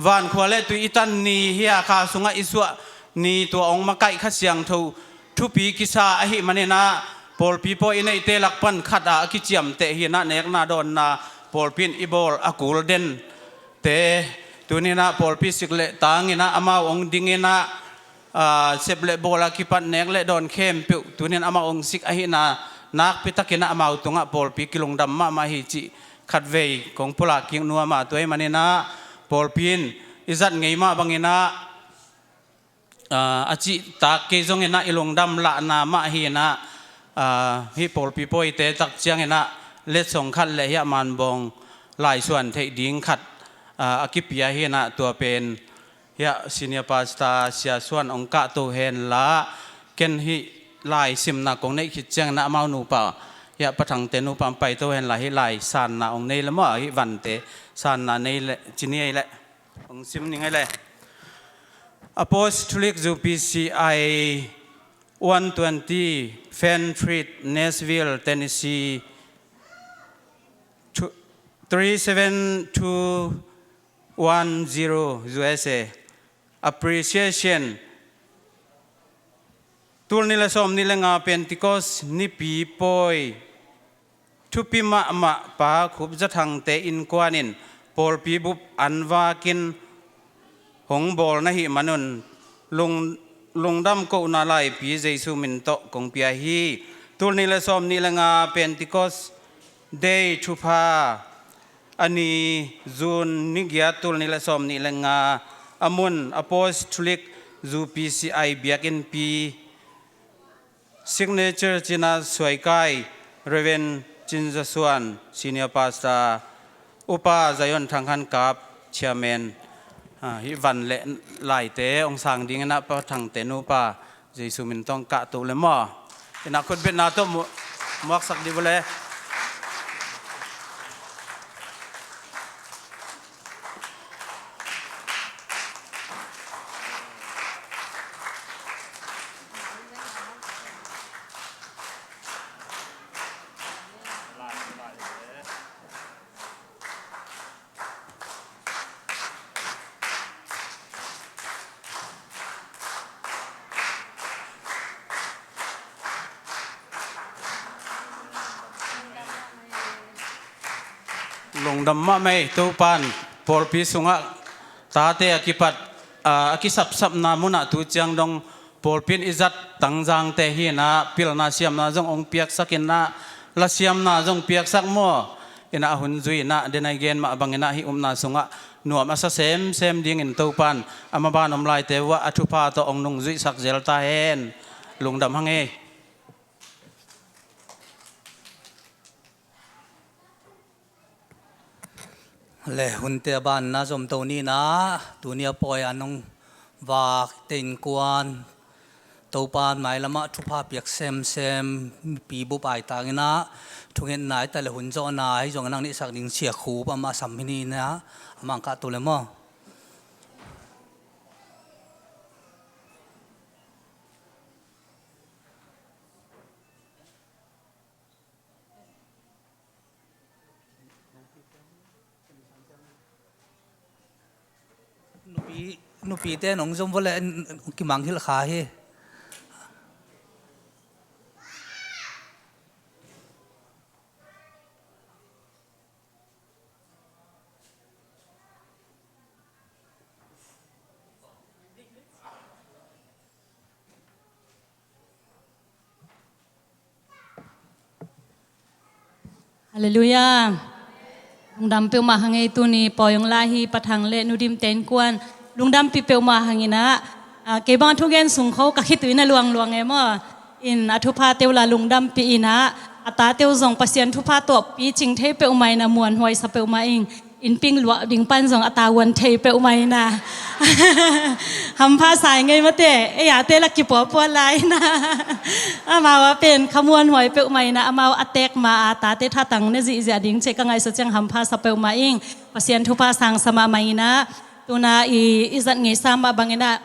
vankhua le tui i tan ni hi a, kha sungah i suah ni, tua hong makaih Kha Siangtho thupi kisa ahih manin ah, pawlpi pawi i neihte lak pan khat a a kiciamteh hi in ah, nekna dawnna pawlpi in i bawl a kul dente, tunin ah pawlpi sik le tangin ah amau hong dingin ah, aa, sep le bawl a kipat nek le dawn khempeuh tunin amau hong sik ahihna nakpi takin ah amau tungah pawlpi kilungdam mahmah hi cih khatvei kong pulak kik nuam a, tua ahih manin ah pawlpi in i zat ngei mah bangin ah, aa, a cihtak kei zongin ah i lungdam lahna mah hi in ah, aa, hih pawlpi pawite tak ciangin ah letsong khat le hiah manbawng laisuan theih ding khat, aa, a kipia hi in ah, tua pen hiah senior pastor Sia Suan hong kahto hen la, ken hih lai simna kong neih khit ciangin ah amau nupa, hiah Pa Thangte nupa hong paito hen la, hih lai sanna hong nei le maw, hih vante sanna nei le, ci ni ei leh. Hong sim ning ei le. Apostolic U P C I one twenty, Fan Street, Nashville, Tennessee, three seven two one zero, U S A. Appreciation. Tul nih le sawm nih le nga Pentecost nipi pawi thupi mahmah Pa Khup Za Thangte innkuan in pawlpi bup an vakin hong bawl na hih manun lung, lungdam kohna laipi Jesu min tawh kong pia hi. Tul nih le sawm nih le nga Pentecost Day thupha, a ni June ni giat, tul nih le sawm nih le nga, a mun Apostolic Zu P C I biakinnpi. Signature cina suaikai Reverend Cin Za Suan, Senior Pastor, Upa Zion Thang Han Kap, Chairman. Ah, hih van le laite hong sang dingin ah Pa Thangte nupa Jesu min tawh kah tuk le maw. Inah khutbetna tawh mu-, muaksak dih vua le. Lungdam mahmah ei. Topan pawlpi sungah tate a kipat, a, a kisapsapna munah tu ciang dong pawlpi in i zat tangzangte hi inah, pilna siamna zong hong piaksak inah, lasiamna zong piaksak maw. Inah a hun zui inah, den a i gen mah bang inah hih upna sungah nuam a sa semsem dingin Topan a maban om laite uah a thupha tawh hong nungzuihsak zel ta hen. Lungdam hang ei. Le hunte a banna zomto ni inah, tuni a pawi a nong vak te innkuan, Topan mailamah thupha piak semsem, mipi bup ai tang inah, thungetna i ta le hun zawhna hi zong a nang neihsak ding Sia Khup amah sam hi ni inah, amah ang kah tuk le maw. Nupi, nupite nong zom vua le, n-, n-, kimang hilh kha hi. Halleluiah. Lungdam peuhmah hang ei. Tuni pawi hong la hi Pa Thang le Nu Dim te innkuan, lungdampih peuhmah hang inah, ah, kei bang a thugen sung kho ka khitui na luangluang e maw. In a thuphate uh la lungdampih inah, a tate uh zong Pasian thupha tawh picing thei peuhmah inah, muanhuai sa peuhmah ing. Innpi luah ding pan zong a tavuan thei peuhmah inah, hampha sa i ngei mate, ei ate la kipuapua lai inah, amau a pen khamuanhuai peuhmah inah, amau a teek ma a tate thatang ne zihziah ding cih ka ngaihsut ciang hampha sa peuhmah ing. Pasian thupha sang sa mahmah inah, tuna i, i zat ngeisa mah bang inah,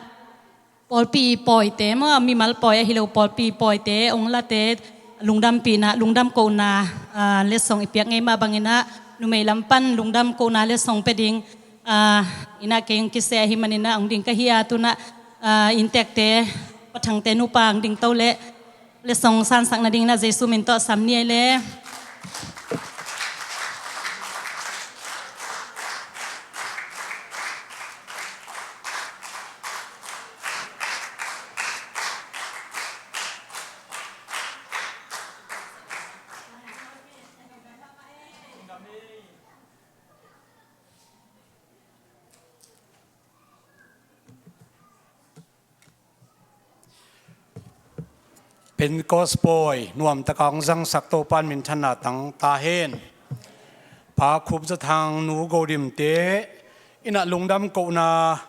pawlpi pawite maw, mimal pawi ahi lo, pawlpi pawite hong late lungdampihna, lungdam kohna, ah, letsong i piak ngei mah bang inah, numei lam pan lungdam kohna letsong pia ding, ah, inah kei hong kiseh ahi man inah hong ding ka hi a, tuna, ah, inntekte, Pa Thangte nupa hong ding to le, letsong sansak nading inah Jesu min tawh sam ni ei le. Pentecost pawi nuamtaka hong zangsak Topan minthanna tang ta hen. Pa Khup Za Thang, Nu Go Dim te inah lungdam kohna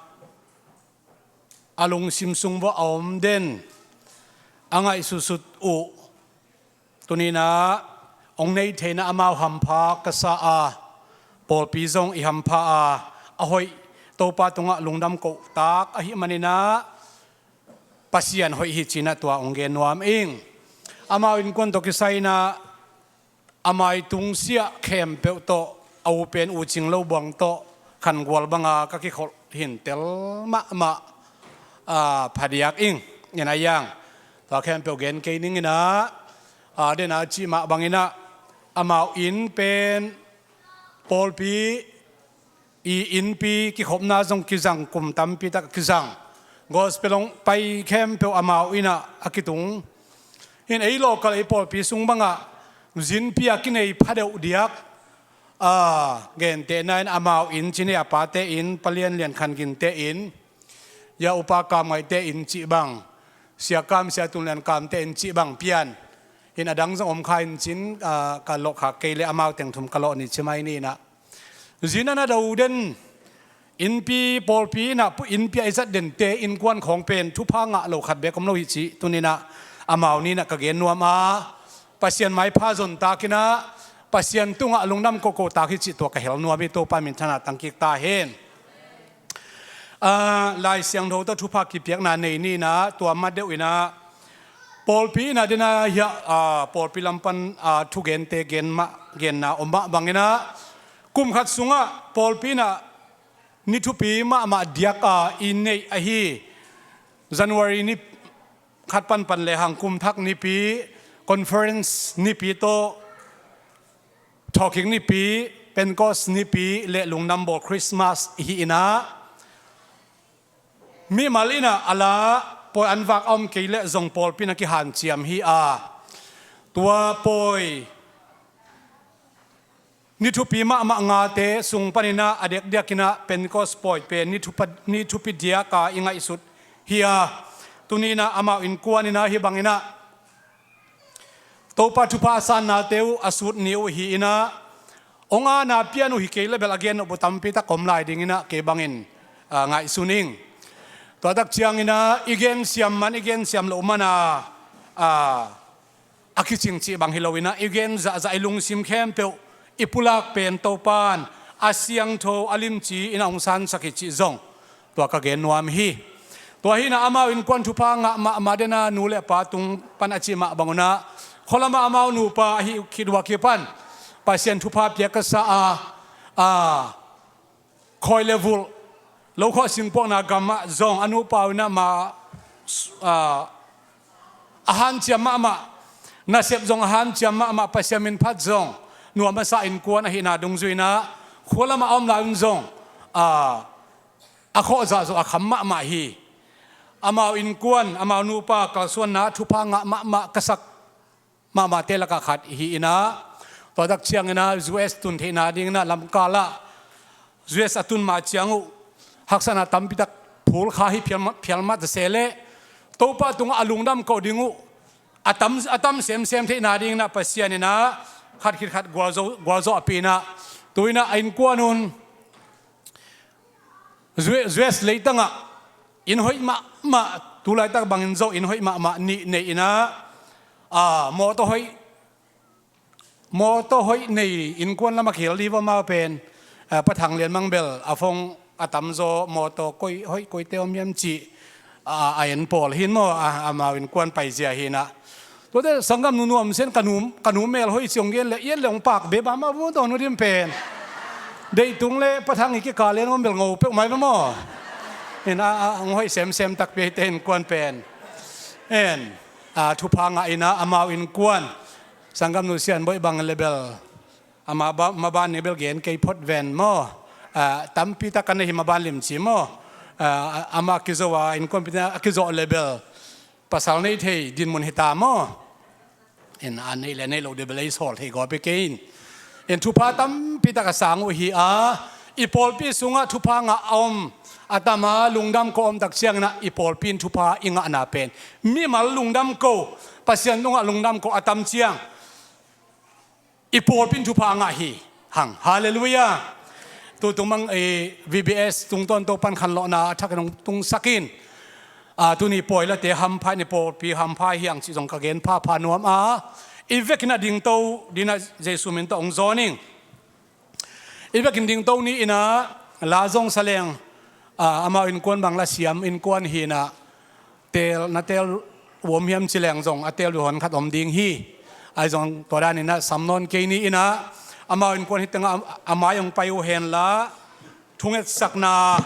a lungsim sung vua a om den, a ngaihsutsut uh tuni inah hong nei theihna amau hampha ka sa a, pawlpi zong i hampha a, a hoih Topa tungah lungdam kohtak ahih man inah, Pasian hoih hi ci inah tua hong gen nuam ing. Amau innkuan tawh kisai inah, a mai tungsiah khempeuh tawh, a u pen U Cing Lo Buang tawh khangual banga ka kikholh hi in tel mahmah, ah, phadiak ing. Inah a yang tua khempeuh gen kei ning inah, ah, den a cih mah bang inah, amau inn pen pawlpi i innpi kikhopna zong kizang, kum tampi tak kizang. Gospel hong pai khempeuh amau in ah a kitung. Hin ei local, ei pawlpi sung bangah Zinpi a kinei phadeuh diak a, gentehna in amau inn, cine a pate inn, palian lian khan ginte inn, ya upa kamngaihte inn cih bang, siakam siatun lian kamte inn cih bang pian in, adang zong om kha in cin, a, ka lawh khak kei le amau teng thum ka lawh ni ci mai ni inah. Zin a na do den innpi, pawlpi inah innpi a i zat dente innkuan khawng pen thupha ngah lo khat bek om lo hi cih tuni inah amau ni inah ka gen nuam a, Pasian maipha zon tak inah Pasian tungah lungdam kohkoh tak hi cih tua ka hel nuam hi. Topa min thana tangkik ta hen. A, Lai Siangtho tawh thupha kipiakna nei ni inah tua ma deuh inah pawlpi inah dena hiah, a, pawlpi lam pan, a, thugente gen mah, genna om mah bang inah kum khat sungah pawlpi inah ni thupi mahmah diak a i neih ahi January ni khat panpan le hang kum thak nipi, conference nipi tawh, thawhkik nipi, Pentecost nipi le lungdam bawl Christmas hi inah mimal inah a la pawi an vak a om kei le zong pawlpi inah kihanciam hi a, tua pawi ni thupi mahmah ngate sung pan inah a dekdiak inah Pentecost pawi pen ni thupa, ni thupi diak a i ngaihsut hi a, tuni inah amau innkuan inah hi bang inah Topa thupha a sannate uh a sut ni uh hi inah, ong a na pian uh hi kei le bel a gen uh bu tampi tak om lai ding inah kei bangin, a, ngaihsun ing. Tua tak ciang inah i gensiam man, i gensiam loh man a, a, a kicing cih bang hi lo inah i gen zahzah, i lungsim khempeuh i pulak pen Topan a siangtho a limci inah hong sansak hi cih zong tua ka gen nuam hi. Tua hi inah amau innkuan thupha ngah mahmah dena nu le pa tung pan a cih mah bang unah khualamah amau nupa ahi khit uh a kipan Pasian thupha piak ka sa a, a, khawi le vulh, lo khawh singpuakna gamah zong a nupa uh inah ma, a, a hanciam mahmah, nasep zong a hanciam mahmah, Pasian min phat zong nuam a sa innkuan ahihna dungzui inah khualamah a om lai un zong, a, a khawh zahzawh a kham mahmah hi. Amau innkuan, amau nupa kalsuanna thupha ngah mahmah ka sak mahmahte lakah khat hi inah, tua tak ciang inah U S tun theihna ding inah lamkal ah U S a tun mah ciang uh haksatna tampi tak phul kha hi phial ma-, phial mah ta se leh Topa tungah a lungdam koh ding uh a tam, a tam semsem theihna ding inah Pasian inah khat khit khat gualzo, gualzo a pi inah tu inah a innkuan un U S, U S leitangah inn hoih mahmah, tu laitak bangin zo inn hoih mahmah nih nei inah, a, mawtaw hoih, mawtaw hoih nei innkuan lamah khel dih va mau pen, a, Pa Thang Lian Mang bel a phone a tamzaw mawtaw koi hoih koite om hiam cih, a, a en pawl hi in maw, a, amau innkuan paizia hi inah. Tuate sanggamnu nuam sen ka nu, ka nu mel hoih ciang gen le, iet le hong pak beba mah bu tawn uh dim pen. Deihtung le Pa Thang i kikal en om bel ngo peuh mai ba maw. En a, a, hong hoih semsem takpi hi te innkuan pen. En, a, thupha ngah inah amau innkuan sanggamnu Sian Boih bang le bel ama ba, maban ni bel gen kei phot ven maw. A, tampi tak kan hi maban limci maw. A, ama kizo a innkuanpite a kizo le bel pasal nei thei dinmun hi ta maw. En a neih le neih loh deuh bel ei sawl thei gawp hi kei in. En thupha tampi tak a sang uh hi a, i pawlpi sungah thupha ngah a om a tam a, lungdam ko om tak ciang inah i pawlpi in thupha i ngahna pen mimal lungdam ko, Pasian tungah lungdam ko a tam ciang i pawlpi in thupha a ngah hi hang. Halleluiah. Tutung mang, eh, V B S tungtawn Topan khanlawhna a thak in hong tungsak in, a, tuni pawi late hampha in i pawlpi hampha hi hang cih zong ka gen phapha nuam a, i vekin a dingto ding inah Jesu min tawh hong zawn ing. I vekin dingto ni inah la zong sa leng, a, amau innkuan bang la siam innkuan hi inah, tel, na tel uom hiam ci leng zong a tel uh hon khat om ding hi. Ahi zong tua dan inah sam nawn kei ni inah, amau innkuan hi tengah a, a mai hong pai uh hen la, thungetsakna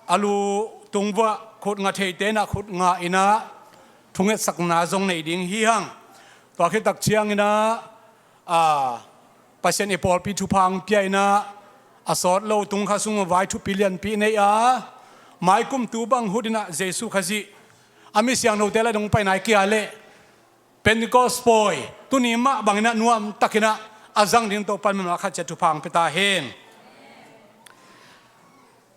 a lu tung vuah khut nga theite inah khut nga inah thungetsakna zong nei ding hi hang. Tua khit tak ciang inah, a, Pasian i pawlpi thupha hong pia inah, a sawt lo tung kha sung vai thupi lianpi nei a, maikum tu bang hut inah Jesu Khazih a mi siangthote la dong pai nai kia leh Pentecost pawi tuni mah bangin ah nuamtakin ah a zang ding Topa'n mimal khat ciat thupha hong pia ta hen.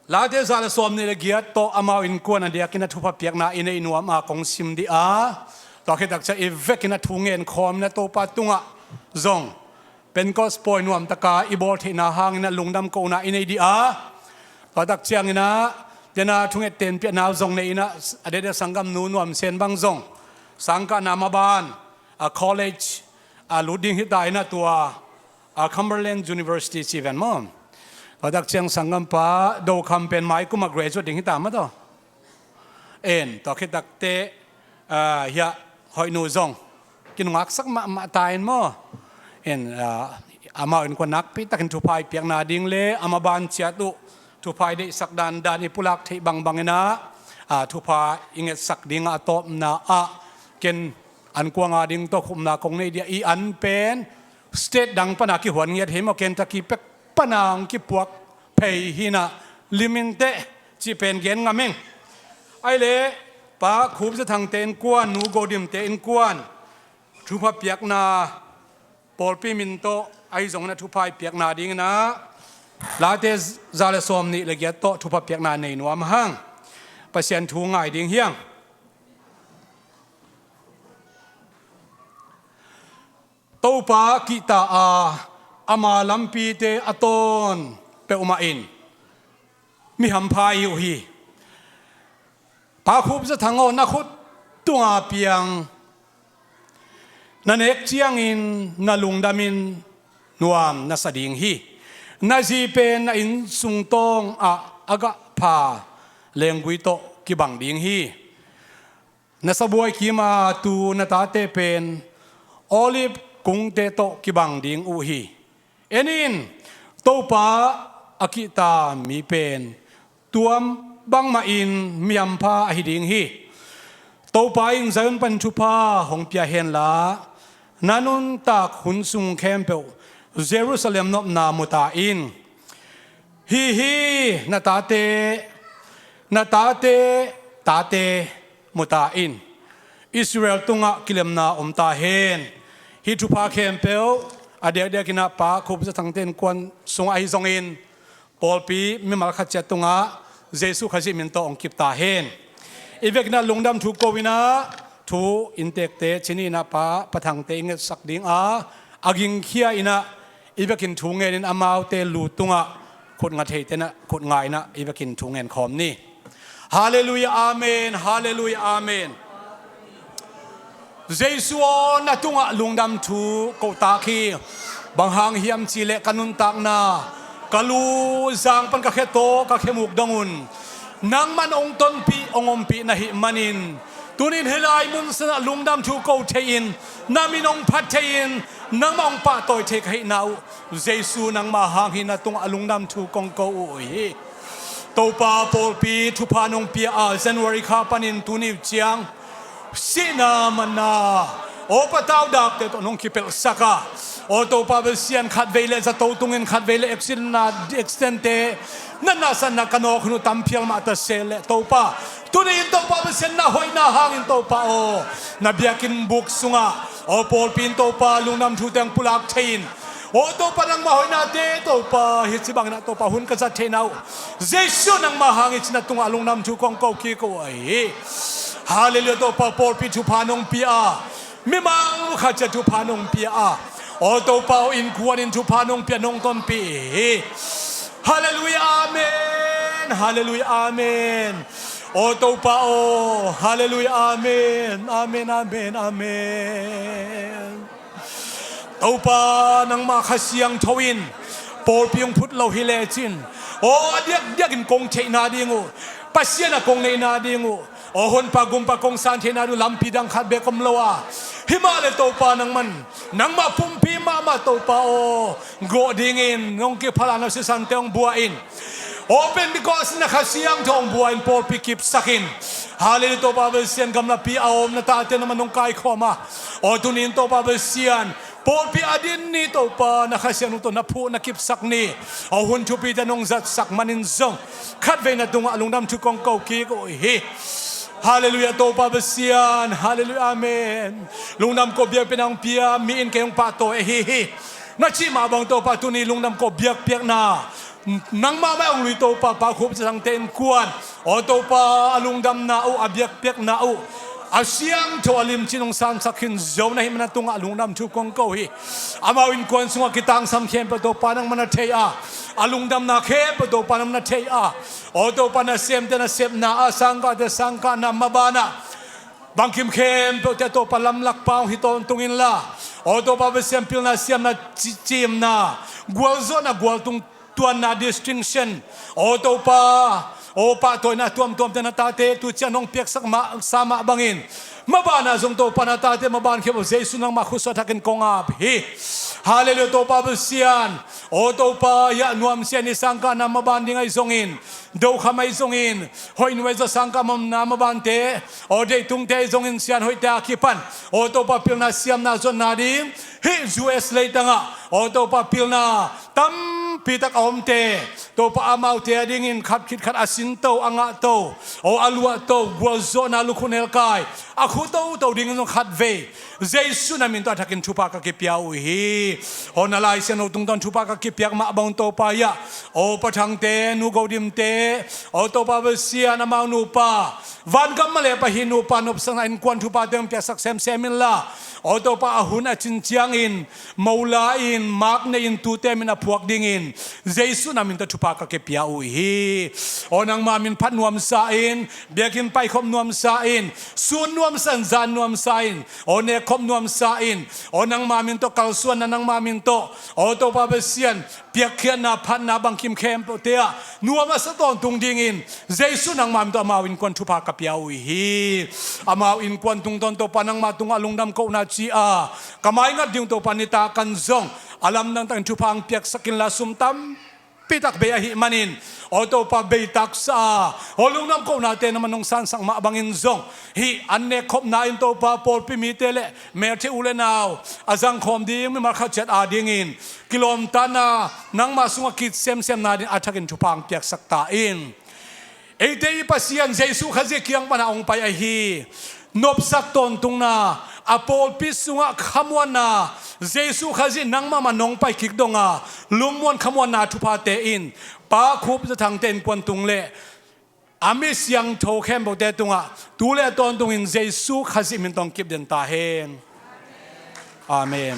Late za le sawm nih le giat tawh amau innkuan a diakin a thupha piakna i neih nuam a kong sim dih a, tua khit tak ciang i vekin a thu ngen khawm in ah Topa tungah zong Pentecost pawi nuamtaka i bawl theihna hangin ah lungdam kohna i nei dih a, tua tak ciangin ah dena thunget tenpiahna uh zong nei in ah a dede sanggamnu Nuam Sen bang zong sangkahna maban a college a lut ding hi ta in ah tua a Cumberland University ci ven maw. Tua tak ciang sanggampa Do Kham pen mai kum a graduate ding hi ta maw taw. En, tua khit takte, ah, hiah hoihnu zong kinungaksak mahmah ta in maw. En, ah, amau innkuan nakpi takin thupha i piakna ding le a maban ciat uh thupha i deihsak dandan i pulak theih bangbang in ah, ah, thupha i ngetsak ding a tawpna ah ken an kuanga ding tawh khupna kong nei dih a, i an pen state dang pana kihuan ngiat hi maw, Kentucky pek pana hong kipuak phei hi in ah lim in teh cih pen gen ngam ing. Ahih leh Pa Khup Za Thangte innkuan, Nu Go Dimte innkuan thupha piakna pawlpi min tawh ahi zongin ah thupha i piakna dingin ah Late za le sawm nih le giat tawh thupha piakna nei nuam hang. Pasian thu ngai ding hi hang. Topa kihta a ama lampite a tawn peuhmah in mi hampha i hi uh hi. Pa Khup Za Thang aw, na khut tunga piang na nek ciangin na lungdamin nuam na sa ding hi. Na zi pen na inn sung tawng ah a gah pha lenggui tawh kibang ding hi. Na sabuai kima tu na tate pen olive kungte tawh kibang ding uh hi. En in, Topa a kihta mi pen tuam bangmah in mi hampha ahi ding hi. Topa in Zion pan thupha hong pia henla, na nuntak hun sung khempeuh Jerusalem nopna mu ta in. Hih hi na tate, na tate tate mu ta in. Israel tungah kilemna om ta hen. Hih thupha khempeuh a diakdiakin ah Pa Khup Za Thangte innkuan sungah ahi zongin pawlpi mimal khat ciat tungah Jesuh Khazih min tawh hong kip ta hen. I vekin ah lungdam thu ko in ah thu inntekte cih ni in ah Pa, Pa Thangte i ngetsak ding a, a gingkhia in ah i vekin thu ngenin amaute lu tungah khut nga theite in ah khut nga in ah i vekin thu ngen khawm ni. Halleluiah, amen. Halleluiah, amen. Jesuh aw, na tungah lungdam thu ko tak hi. Bang hang hiam cih leh ka nuntakna, ka lu zang pan ka khe taw, ka khe muk dong un nangman hong tonpih, hong ompih na hih manin, tunin hih lai mun sanah lungdam thu ko thei-in, na min hong phat thei-in, nangmah hong pahtawi thei ka hihna uh Jesuh nangmah hang hi, na tungah lungdam thu kong ko uh hi. Topa pawlpi thupha nong pia a, January kha panin tuni uh ciang sihna manna, aw patau dakte tawh nong kipelhsak a, aw Topa Pasian, khatvei le zato tungin, khatvei le accident na, accident-te na nasanna ka nawk hun uh tam phial mah ta se leh Topa, tuni in Topa Pasian, na hoihna hangin Topa aw, na biakinn buk sungah aw pawlpi in Topa lungdam thute hong pulak thei-in, aw Topa, nangmah hoihnate Topa, hih ci bangin ah Topa hun ka zat theihna uh Jesuh nangmah hang hi ci-in na tungah lungdam thu kong ko kik uh hi. Halleluiah, Topa pawlpi thupha nong pia a, mimal khat ciat thupha nong pia a, aw Topa aw, innkuan in thupha nong pia, nong tonpih hi. Halleluiah, amen. Halleluiah, amen. Aw Topa aw, halleluiah, amen. Amen, amen, amen. Topa, nangmah Kha Siangtho in pawlpi hong phut lo hi lecin, aw a diakdiakin kong theihna ding uh, Pasian a kong neihna ding uh, aw honpa gumpa kong san theihna ding uh lampi dang khat beek om lo a, himah le Topa nangman, nangmah pumpi mahmah Topa aw, gawh dingin nong kiphala na sisante hong bua in. Aw Pentecost na Kha Siangtho hong bua in pawlpi kipsak in. Halleluiah, Topa Pasian, gamlapi a om na tate nangman nong kaikhawm a, aw tuni in Topa Pasian, pawlpi a din ni Topa, na Kha Siangtho tawh na phuh na kipsak ni. Aw hun thupite nong zatsak manin zong khatvei na tungah lungdam thu kong ko kik uh hi. Halleluiah, Topa Pasian. Halleluiah, amen. Lungdam ko biakpiakna hong pia mi in kei hong pahtawi ahi hi. Na cih mah bang Topa tuni lungdam ko biakpiakna nangmah mai hong lui Topa, Pa Khup Za Thangte innkuan, aw Topa, a lungdamna uh, a biakpiakna uh, a siangtho a limci nong sansak khin zo na hih manin a tungah lungdam thu kong ko hi. Amau innkuan sungah kitangsam khempeuh Topa nangmah na thei a, a lungdamna khempeuh Topa nangmah na thei a, aw Topa, nasemte nasepna ah, sangkahte sangkahna, mabanah bangkim khempeuhte Topa lamlak pa hong hi tawntung inla, aw Topa Pasian, pilna siamna, ci- cimna, gualzawhna, gualtung tuanna, distinction, aw Topa, aw pahtawina tuamtuamte na tate tu ciang hong piaksak mah, sa mah bangin, mabanah zong Topa na tate maban khempeuh Jesu nangmah khutsuah thakin kong ap hi. Halleluiah, Topa Pasian. Aw Topa, hiah nuamsia ni, sangkahna maban ding ahi zongin, dokham ahi zongin, hoih nuai za sangkah mamna mabante, aw deihtungte ahi zongin, sianhoihte a kipan, aw Topa, pilna siamna zonna ding hih U S leitangah, aw Topa, pilna tampi tak a omte, Topa, amaute a dingin khat khit khat a sinto, a ngahto, aw a luahto, gualzawhna, lukhu nelkai, a khutoto dingin zong khatvei Jesu na min tawh a thakin thupha ka kipia uh hi. Aw na Lai Siangtho tungtawn thupha ka kipiak mah bang Topa, hiah aw Pa Thangte, Nu Go Dimte, aw Topa Pasian, amau nupa, vangam mah le pahih nupa nopsakna innkuan thuphate hong piaksak semsem inla, aw Topa, a hun a cin ciangin mo la-in, mak nei-in, tute min a phuak dingin Jesu na min tawh thupha ka kipia uh hi. Aw nangma min phat nuamsa in, biakinn paikhop nuamsa in, sun nuamsa in, zan nuamsa in, aw nekkhop nuamsa in, aw nangma min tawh kalsuanna, nangma min tawh, aw Topa Pasian, piakkhiatna, phatna, bangkim khempeuhte ah nuam a sa tawntung dingin Jesu nangma min tawh amau innkuan thupha ka pia uh hi. Amau innkuan tungtawn Topa nangma tungah lungdam kohna ci-a ka maingat ding Topa, nitak kan zong a lamdang takin thupha hong piaksak inla, sum tampi tak bei ahih manin, aw Topa, bei taksa a, aw lungdam kohnate na man hong sansak mah bangin zong, hih an nekkhopna in Topa, pawlpi mite le meltheih u le nau a zangkhawm ding mimal khat ciat a dingin kilawmtatna, nangma sungah kit semsemna ding a thakin thupha hong piaksak ta in. Eite i Pasian Jesu Khazih kiang pana hong pai ahi nopsak tawntungna, a pawlpi sungah khamuanna, Jesu Khazih nangmah mah nong pai kik donga lungmuan khamuanna thuphate in Pa Khup Za Thangte innkuan tung le a mi siangtho khempeuhte tungah tu le tawntungin Jesu Khazih min tawh kipden ta hen. Amen.